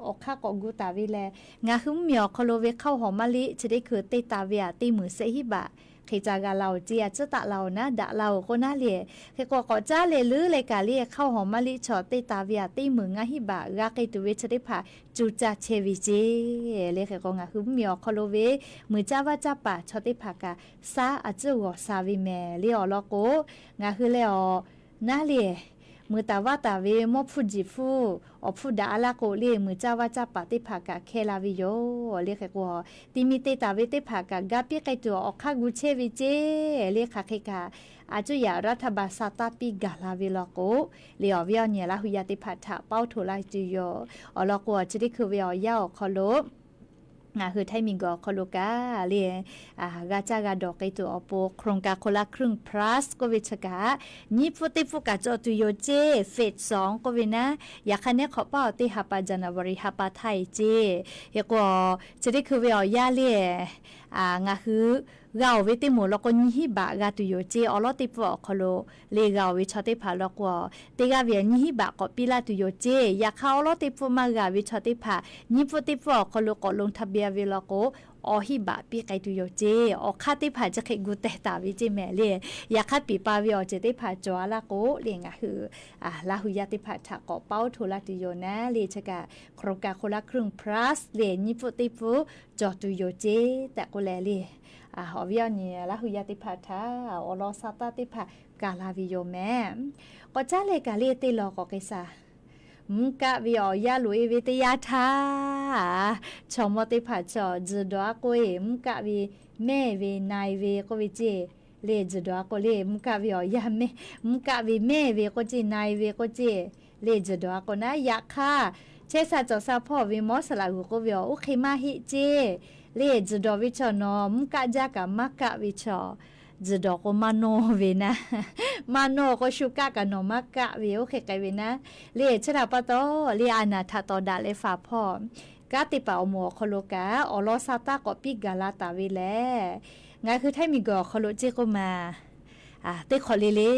awˬ hk'aˇ k'awꞈ gu taˍ ve lehˬ, ngaˬ hui mvuhˇ miˬ awˬ hk'aw lo ve ข้าวหอมมะลิ chi teˇ hkui te taˍ ve aꞈ teˇ meunˍ sehˆ hiˉ baꞈ hk'e ca g'a la oˬ ceˇ, a ciˉ taˆ la oˬ naˉ daꞈ la oˬ k'o naˉ lehˬ. Hk'e k'o, k'awꞈ caˉ leh leuˉ leh kaꞈ lehˬ ข้าวหอมมะลิ chaw te taˍ ve aꞈ teˇ meunˍ ngaˇ hiˉ baꞈ g'a k'ai tuˬ ve chi teˇ hpaˍ cuˇ caˇ chehˇ ve ceˇ lehˬ. Hk'e k'o, ngaˬ hui mvuhˇ miˬ awˬ hk'aw lo ve muiˬ caˇ vaˇ caˇ paˍ chaw teˇ hpaˍ kaꞈ saˉ a ciˉ g'awˬ sha ve mehˍ lehˬ. Awˬ lawn k'o, ngaˬ hui lehˬ awˬ naˉ lehˬ, muiˬ taˍ vaˇ taˍ ve mawˇ hpfuhˇ jiˬ hpfuhˇ awˬ hpfuhˇ daꞈ a laˇ k'o lehˬ, muiˬ caˇ vaˇ caˇ paˍ teˇ hpaˍ kaꞈ hkehˇ la ve yoˬ lehˬ. Hk'e k'o, ti mi te taˍ ve teˇ hpaˍ kaꞈ ga piˇ k'ai tuˬ awˬ hk'aˇ gu chehˇ ve ceˇ lehˬ. Hk'aˬ hk'e kaꞈ, a cuˇ yaꞈ รัฐบาล sa taˇ piˇ gaˬ la ve law k'o lehˬ, awˬ viˉ awˬ nyi Laˇ hu yaˇ teˇ hpaˍ htaꞈ paoˇ htoꞈ laˇ tuˬ yoˬ. Awˬ lawn k'o, chi teˇ hkui ve awˬ yanˇ awˬ hk'aw lo ngaˬ hui Htaiˇ miˬguiˬ awˬ hk'aw lo kaꞈ lehˬ, g'a caˇ g'a dawˬ k'ai tuˬ awˬ pon โครงการคนละครึ่ง plus k'oˆ ve chi kaꞈ, nyiˇ pfuhˇ teˇ pfuhˇ kaꞈ cawˬ tuˬ yoˬ ceˇ, phase song k'oˆ ve naˉ, yaꞈ hk'aˇ neˉ hk'awꞈ paˇ awˬ teˇ ha pa January ha pa htaˇ e ceˇ. Hk'e k'o, chi teˇ hkui ve awˬ yanˇ lehˬ, ngaˬ hui g'a oˬ ve teˇ moˍ law k'o nyiˇ hiˉ baꞈ g'a tuˬ yoˬ ceˇ. Awˬ lawˉ teˇ pfuhˇ awˬ hk'aw lo lehˬ g'a oˬ ve chaw teˇ hpaˍ law k'o, teˇ g'aˇ ve nyiˇ hiˉ baꞈ k'awꞈ piˇ laˇ tuˬ yoˬ ceˇ. Yaꞈ hk'aˇ, awˬ lawˉ teˇ pfuhˇ maˇ g'a ve chaw teˇ hpaˍ nyiˇ pfuhˇ teˇ pfuhˇ awˬ hk'aw lo k'awꞈ ลงทะเบียน ve law k'o, awˬ hiˉ baꞈ piˇ k'ai tuˬ yoˬ ceˇ. Awˬ hk'aˇ teˇ hpaˍ chi hk'e gu teh taˍ ve ceˇ mehˍ lehˬ. Yaꞈ hk'aˇ, piˍ pa ve awˬ ceuˬ teˇ hpaˍ cawˬ a laˇ k'o lehˬ, ngaˬ hui Laˇ hu yaˇ teˇ hpaˍ htaꞈ k'awꞈ paoˇ htoꞈ laˇ tuˬ yoˬ naˉ lehˬ. Chi kaꞈ โครงการคนละครึ่ง plus lehˬ nyiˇ pfuhˇ teˇ pfuhˇ cawˬ tuˬ yoˬ ceˇ tehꞈ k'oˆ leh lehˬ, awˬ viˉ awˬ nyi Laˇ hu yaˇ teˇ hpaˍ htaꞈ awˬ lawn sa taˇ teˇ hpaˍ gaˬ la ve yoˬ mehˍ. K'awꞈ caˉ leh kaꞈ lehˬ, teˇ lawn k'awꞈ k'ai shaˍ. Mvuhˇ kaˆ ve awˬ yanˇ loꞈ e ve teˇ yanˇ htaˇ, chaw mawˇ teˇ hpaˍ chaw tzuhˬ dawˬ a k'oˆ e, mvuhˇ kaˆ ve mehˇ ve na e ve k'oˆ ve ceˇ lehˬ, tzuhˬ dawˬ a k'o lehˬ, mvuhˇ kaˆ ve awˬ yanˇ mehˇ, mvuhˇ kaˆ ve mehˇ ve k'oˆ ceˇ, na e ve k'oˆ ceˇ lehˬ, tzuhˬ dawˬ a k'o naˉ. Yaꞈ hk'aˇ, chehˇ sha cawˬ sha hpawˇ ve mawˇ saˍ laꞈ g'uiˬ k'oˆ ve awˬ oˇ hk'e maˇ heˆ ceˇ lehˬ, tzuhˬ dawˬ ve chaw nawˬ mvuhˇ kaˆ jaˇ kaꞈ maˇ kaˆ ve chaw tzuhˬ dawˬ k'o maˇ nawˇ ve naˉ, maˇ nawˇ k'o shu kaˆ kaꞈ nawˬ maˇ kaˆ ve oˇ hk'e k'ai ve naˉ. Le chi htaꞈ pa taw, le a naˬ htaꞈ tawˍ daꞈ leh faˍ hpawˇ kanˉ teˇ hpaˍ awˬ moˍ awˬ hk'aw lo kaꞈ awˬ lawn sa taˇ k'awꞈ piˇ gaˬ la taˍ ve lehˬ, ngaˬ hui htaiˇ miˬguiˬ awˬ hk'aw lo ceˇ k'oˆ ma, teˇ hk'awꞈ le le,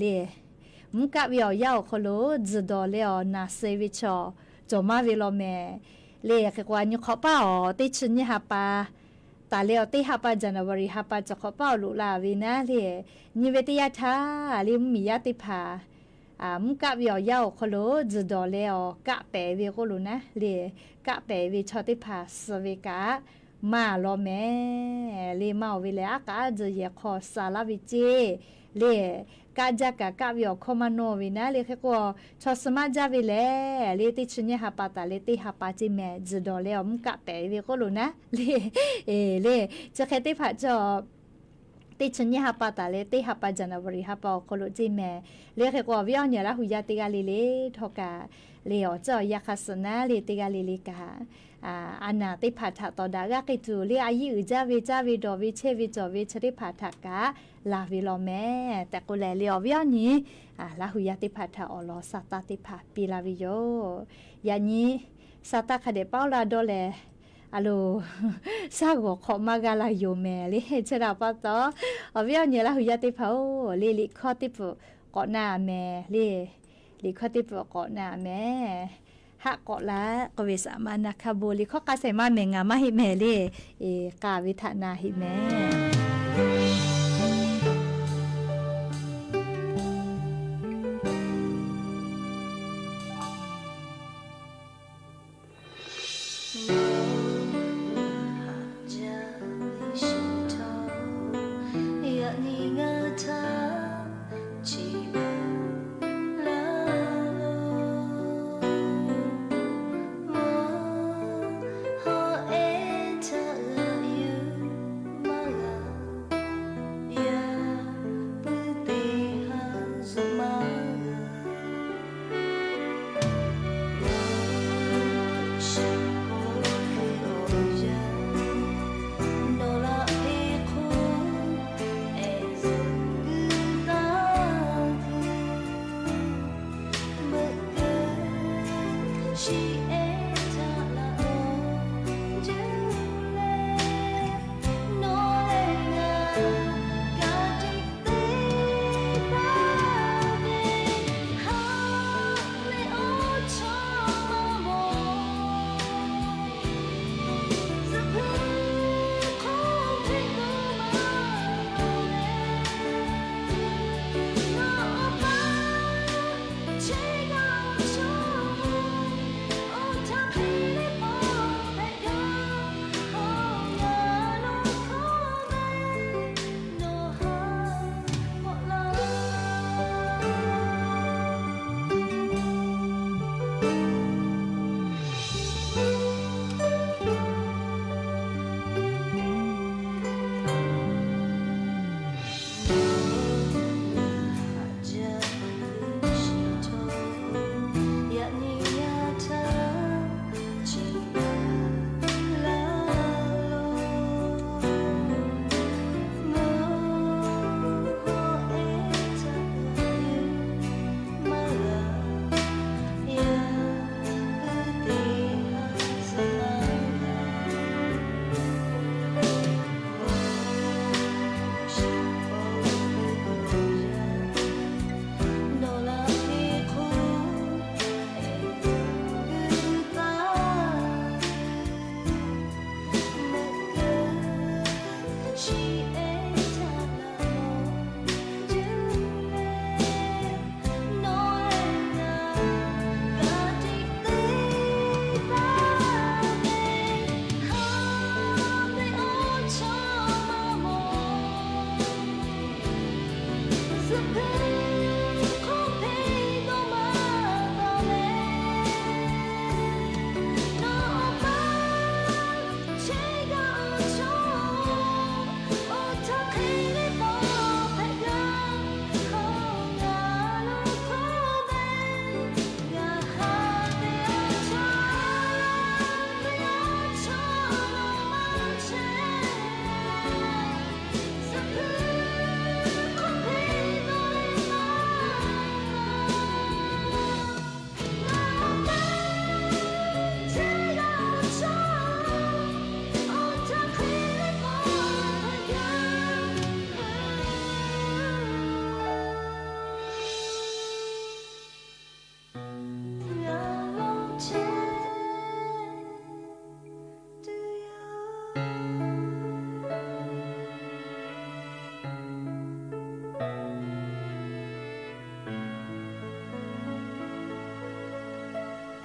le mvuhˇ kaˆ ve awˬ yanˇ awˬ hk'aw lo tzuhˬ dawˬ leh awˬ naˬ suh ve chaw cawˬ maˇ ve law mehˍ. Le hk'e k'o, a nyi hk'awꞈ paˇ awˬ teˇ chi nyiˇ ha pa taˍ leh awˬ teˇ ha pa January ha pa cawˬ hk'awꞈ paˇ awˬ loꞈ la ve naˉ le, nyi ve teˇ yanˇ htaˇ le mvuhˇmiˬ yaˇ teˇ hpaˍ mvuhˇ kaˆ ve awˬ yanˇ awˬ hk'aw lo tzuhˬ dawˬ leh awˬ kaˆ pehˍ ve k'oˆ lo naˉ le, kaˆ pehˍ ve chaw teˇ hpaˍ suh ve kaꞈ maˇ law mehˍ. Le maˇ oˬ ve lehˬ, aˉ k'aꞈ aˉ tzuhˬ yehˬ hk'aw suh laˇ ve ceˇ. Le kaˆ jaˇ kaꞈ kaˆ ve awˬ hkawˇ maˇ nawˇ ve naˉ. Le hk'e k'o, chaw suh maˇ jaˇ ve lehˬ, le teˇ chi nyiˇ ha pa taˍ leh teˇ ha pa ceˇ mehˍ, tzuhˬ dawˬ leh awˬ mvuhˇ kaˆ pehˍ ve k'oˆ lo naˉ. Le, le chi hk'e teˇ hpaˍ chaw teˇ chi nyiˇ ha pa taˍ leh teˇ ha pa January ha pa awˬ hk'aw lo ceˇ mehˍ. Le hk'e k'o, awˬ viˉ awˬ nyi Laˇ hu yaˇ teˇ g'aˇ le le htawˇ kaꞈ, le awˬ ceuˬ awˬ yanˇ hk'a suh naˉ le teˇ g'aˇ le le kaꞈ, a naˬ teˇ hpaˍ htaꞈ tawˍ daꞈ g'aˇ k'ai tuˬ le, a yiˇ uiˍ jaˇ ve caˇ ve dawˬ ve chehˇ ve cawˬ ve chi teˇ hpaˍ htaꞈ kaꞈ laˬ ve law mehˍ tehꞈ k'oˆ leh, le awˬ viˉ awˬ nyi Laˇ hu yaˇ teˇ hpaˍ htaꞈ awˬ lawn sa taˇ teˇ hpaˍ piˇ laˇ ve yoˬ. Yaꞈ nyi sa taˇ hk'a dehꞈ paˉ la dawˇ leh, a loˬ, shaˉ g'awˬ hk'awꞈ maˇ g'a la yoˬ mehˍ le. Chi htaꞈ pa taw, awˬ viˉ awˬ nyi Laˇ hu yaˇ teˇ hpaˍ-oˬ, le liꞈ hkawˇ teˇ pfuhˍ k'awꞈ na mehˍ le. Liꞈ hkawˇ teˇ pfuhˍ k'awꞈ na mehˍ. Haˆ k'awꞈ la k'oˆ ve saˍ ma na hk'a bon liꞈ hkawˇ k'a shehˍ maˇ mehˍ, ngaˬ maˇ heˆ mehˍ le. K'a ve htaꞈ na heˆ mehˍ.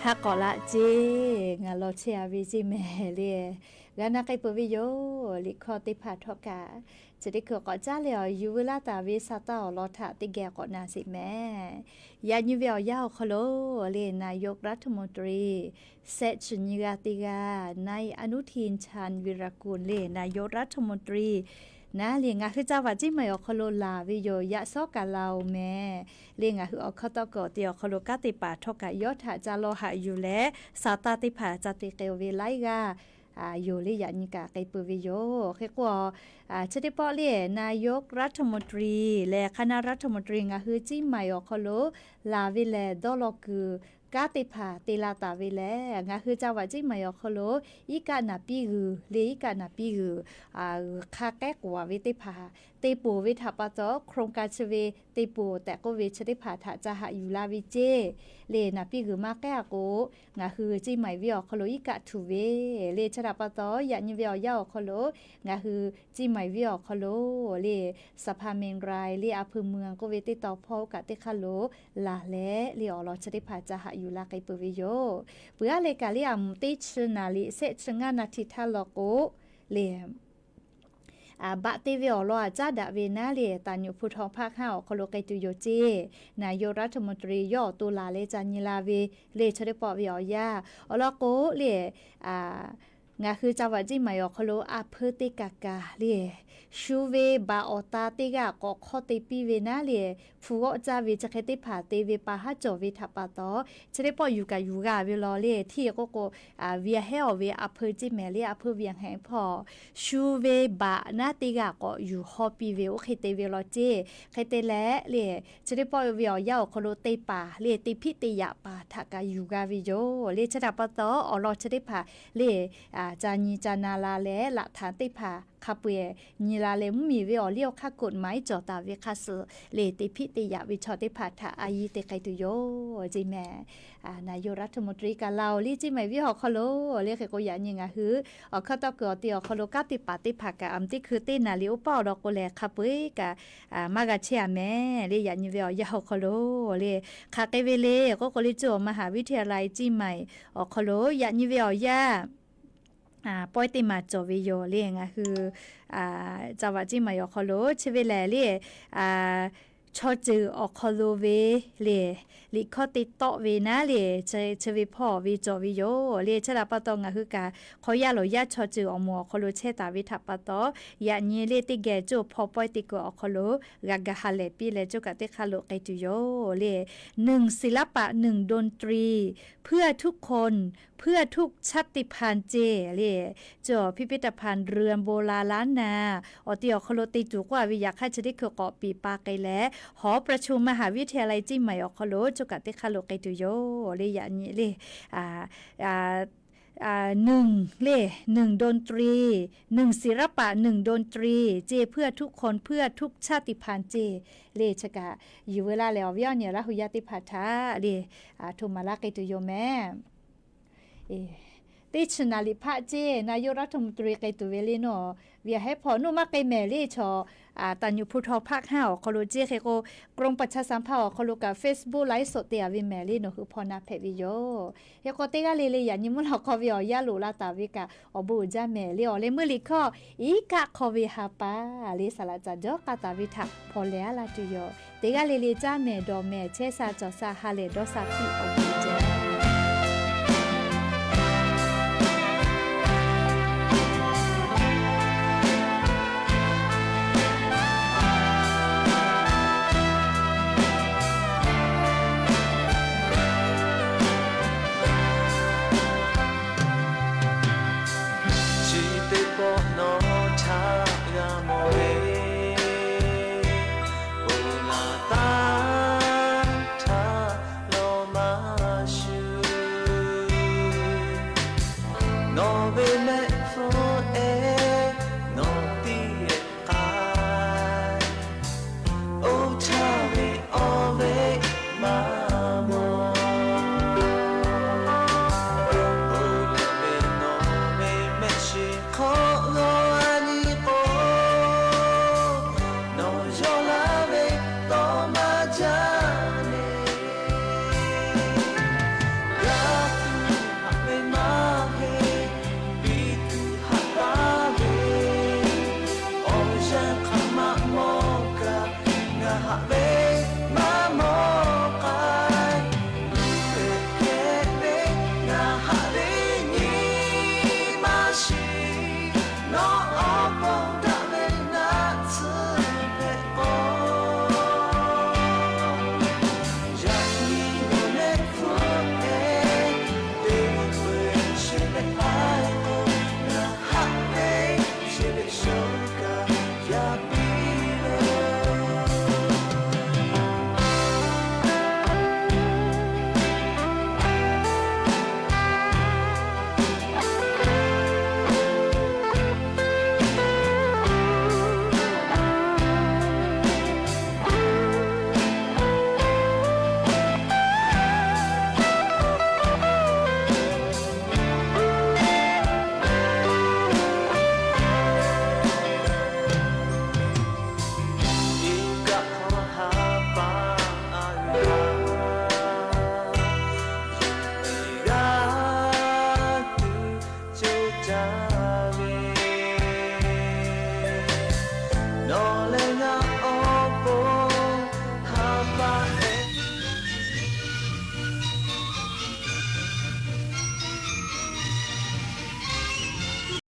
Haˉ k'awꞈ laꞈ ceˇ, ngaˬ law chehˇ a ve ceˇ mehˍ le. G'a na k'ai peuˬ ve yoˬ. Liꞈ hkawˇ teˇ hpaˍ htawˇ kaꞈ chi teˇ hkui k'awꞈ caˉ leh awˬ yuˬ veu laˇ taˍ ve sa taˇ awˬ lawn htaꞈ teˇ geh k'awꞈ na sheˍ mehˍ. Yaꞈ nyi ve awˬ yanˇ awˬ hk'aw lo le นายกรัฐมนตรี shehˆ chi nyi g'aˇ teˇ g'aˇ นายอนุทิน ชาญวีรกูล le นายกรัฐมนตรี naˉ le ngaˬ hui ca vaꞈ ciˇ maˬ awˬ hk'aw lo laˬ ve yoˬ. Yaꞈ shawˉ kaꞈ la oˬ mehˍ le. Ngaˬ hui awˬ hkawˇ tawˆ kuiˬ awˬ ti awˬ hk'aw lo kanˉ te paˍ htawˇ kaꞈ yawˇ htaꞈ ca law haꞈ yuˬ leh sa taˇ teˇ hpaˍ ca te k'ai ve laiˉ g'aˇ yoˬ le. Yaꞈ nyi kaꞈ k'ai peuˬ ve yoˬ. Hk'e k'o, chi teˇ pawˆ le นายกรัฐมนตรี leh คณะรัฐมนตรี ngaˬ hui ciˇ maˬ awˬ hk'aw lo laˬ ve lehˬ dawˇ law kuiˬ kanˉ teˇ hpaˍ te la taˍ ve lehˬ, ngaˬ hui ca vaꞈ ciˇ maˬ awˬ hk'aw lo iˉ kaˆ naˍ piˇ g'uiˬ le iˉ kaˆ naˍ piˇ g'uiˬ g'uiˬ hk'a k'ehˉ k'oˍ a ve teˇ hpaˍ te poˬ ve htaꞈ pa taw, โครงการ chi ve te poˬ tehꞈ k'oˆ ve chi teˇ hpaˍ htaꞈ ca haꞈ yuˬ la ve ceˇ. Le naˍ piˇ g'uiˬ maˇ k'ehˉ a k'o, ngaˬ hui ciˇ maˬ ve awˬ hk'aw lo iˉ kaˆ htuꞈ ve le. Chi htaꞈ pa taw, yaꞈ nyi ve awˬ yanˇ awˬ hk'aw lo ngaˬ hui ciˇ maˬ ve awˬ hk'aw lo le สภาเมือง le อำเภอเมือง k'oˆ ve teˇ tawn hpawˇ kaꞈ teˇ hk'aˇ lo laˬ leh le awˬ lawn chi teˇ hpaˍ ca haꞈ yuˬ la k'ai peuˬ ve yoˬ. Peuˬ aˉ le kaꞈ le a mvuhˇ teˇ chi naˍ liꞈ shehˆ chi ngaˇ naˍ htiꞈ htaˇ law k'o le baꞈ te ve awˬ lawn aꞈ caˉ daꞈ ve naˉ le, ตำรวจภูธรภาคห้า awˬ hk'aw lo k'ai tuˬ yoˬ ceˇ. นายกรัฐมนตรี yawˇ awˬ to laˬ leh ca nyi la ve le chi teˇ pawˆ ve awˬ yanˇ awˬ lawn k'o le ngaˬ hui ca vaꞈ ciˇ maˬ awˬ hk'aw lo a hpeu teˇ kaˬ kaˬ le shu ve baꞈ awˬ ta teˇ g'aˇ k'awꞈ hk'awˇ te piˇ ve naˉ le, hpu g'awˆ caˇ ve chi hk'e teˇ hpaˍ te ve pa haˉ cawˬ ve htaꞈ pa taw, chi teˇ pawˆ yuˬ kaꞈ yuˬ g'a ve law le. Htiˇ k'oˆ k'o, เวียงแหง awˬ ve a hpeu ciˇ mehˍ le, a hpeu เวียงแหง hpawˇ shu ve baꞈ naˉ teˇ g'aˇ k'awꞈ yuˬ haw piˇ ve oˇ hk'e te ve law ceˇ. Hk'e te leh le chi teˇ pawˆ ve awˬ yanˇ awˬ hk'aw lo te paˍ le te hpiˆ te yaꞈ paˍ htaꞈ kaꞈ yuˬ g'a ve yoˬ le. Chi htaꞈ pa taw awˬ lawn chi teˇ hpaˍ le ca nyi ca na la leh laꞈ htaꞈ teˇ hpaˍ hk'a peu-eˬ nyi la leh mvuhˇmiˬ ve awˬ liˇ awˬ hk'aˇ กฎหมาย cawˬ taˍ ve hk'a suhˍ le te hpiˆ te yaꞈ ve chaw teˇ hpaˍ htaꞈ a yiˇ te k'ai tuˬ yoˬ ceˇ mehˍ. นายกรัฐมนตรี kaꞈ la oˬ le ciˇ maˬ viˉ awˬ hk'aw lo le. Hk'e k'o yaꞈ nyi ngaˬ hui awˬ hkawˇ tawˆ kuiˬ awˬ ti awˬ hk'aw lo kanˉ te paˍ teˇ hpaˍ kaꞈ a mvuhˇ teˇ hkui teˇ naˍ liꞈ oˇ paˆ awˬ lawn k'o lehˬ hk'a peu-eˬ kaꞈ maˇ g'a chehˇ a mehˍ le. Yaꞈ nyi ve awˬ yanˇ awˬ hk'aw lo le hk'aˬ hk'e ve le k'oˆ k'o le, cuˇ awˬ มหาวิทยาลัย ciˇ maˬ awˬ hk'aw lo yaꞈ nyi ve awˬ yanˇ pawehˇ teˇ maˬ cawˬ ve yoˬ le. Ngaˬ hui ca vaꞈ ciˇ maˬ awˬ hk'aw lo chi ve lehˬ le chaw ceuˬ awˬ hk'aw lo ve le liꞈ hkawˇ te tawˆ ve naˉ le chi ve hpawˇ ve cawˬ ve yoˬ le. Chi htaꞈ pa taw ngaˬ hui kaꞈ hk'aw yaˇ loˍ yaˇ chaw ceuˬ awˬ moˍ awˬ hk'aw lo chehˇ taˍ ve htaꞈ pa taw, yaꞈ nyi le teˇ geh cuˇ hpawˇ pawehˇ teˇ kuiˬ awˬ hk'aw lo g'a ga ha lehˬ piˇ leh cuˇ kaꞈ teˇ hk'aˇ lo k'ai tuˬ yoˬ le. หนึ่งศิลปะ หนึ่งดนตรี เพื่อทุกคน เพื่อทุกชาติพันธุ์ ceˇ le. Cuˇ awˬ พิพิธภัณฑ์เรือนโบราณล้านนา awˬ ti awˬ hk'aw lo te tuˬ k'oˆ a ve yaꞈ hk'aˇ chi teˇ hkui k'awꞈ piˍ pa k'ai leh หอประชุมมหาวิทยาลัยเชียงใหม่ awˬ hk'aw lo cuˇ kaꞈ teˇ hk'aˇ lo k'ai tuˬ yoˬ le. Yaꞈ nyi le หนึ่ง le หนึ่งดนตรี หนึ่งศิลปะ หนึ่งดนตรี ceˇ เพื่อทุกคน เพื่อทุกชาติพันธุ์ ceˇ le. Chi kaꞈ yuˬ veu laˇ leh awˬ viˉ awˬ nyi Laˇ hu yaˇ teˇ hpaˍ htaꞈ le hto maˍ laˇ k'ai tuˬ yoˬ mehˍ. Teˇ chi naˍ liꞈ hpaˆ ceˇ นายกรัฐมนตรี k'ai tuˬ ve le nawˬ, เวียงแหง hpawˇ nawˬ maˇ k'ai mehˍ le chaw ตำรวจภูธรภาคห้า awˬ hk'aw lo ceˇ. Hk'e k'o กรมประชาสัมพันธ์ awˬ hk'aw lo kaꞈ Facebook ไลฟ์สด te a ve mehˍ le nawˬ hui hpawˇ na hpehꞈ ve yoˬ. Hk'e k'o teˇ g'aˇ le le yaꞈ nyi mvuhˇ lawˬ hk'aw ve awˬ yanˇ loꞈ la taˍ ve kaꞈ awˬ bon uiˍ jaˇ mehˍ le. Awˬ leh meuˇ liꞈ hkawˇ iˉ kaˆ hk'aw ve ha pa le saˍ laꞈ caˍ jawˇ k'aˇ taˍ ve htaꞈ hpaw leh aˉ laˇ tuˬ yoˬ. Teˇ g'aˇ le le caˇ mehˍ dawˬ mehˍ chehˇ sha cawˬ sha ha lehˬ dawˇ sha hpiˇ awˬ bon uiˍ jaˇ.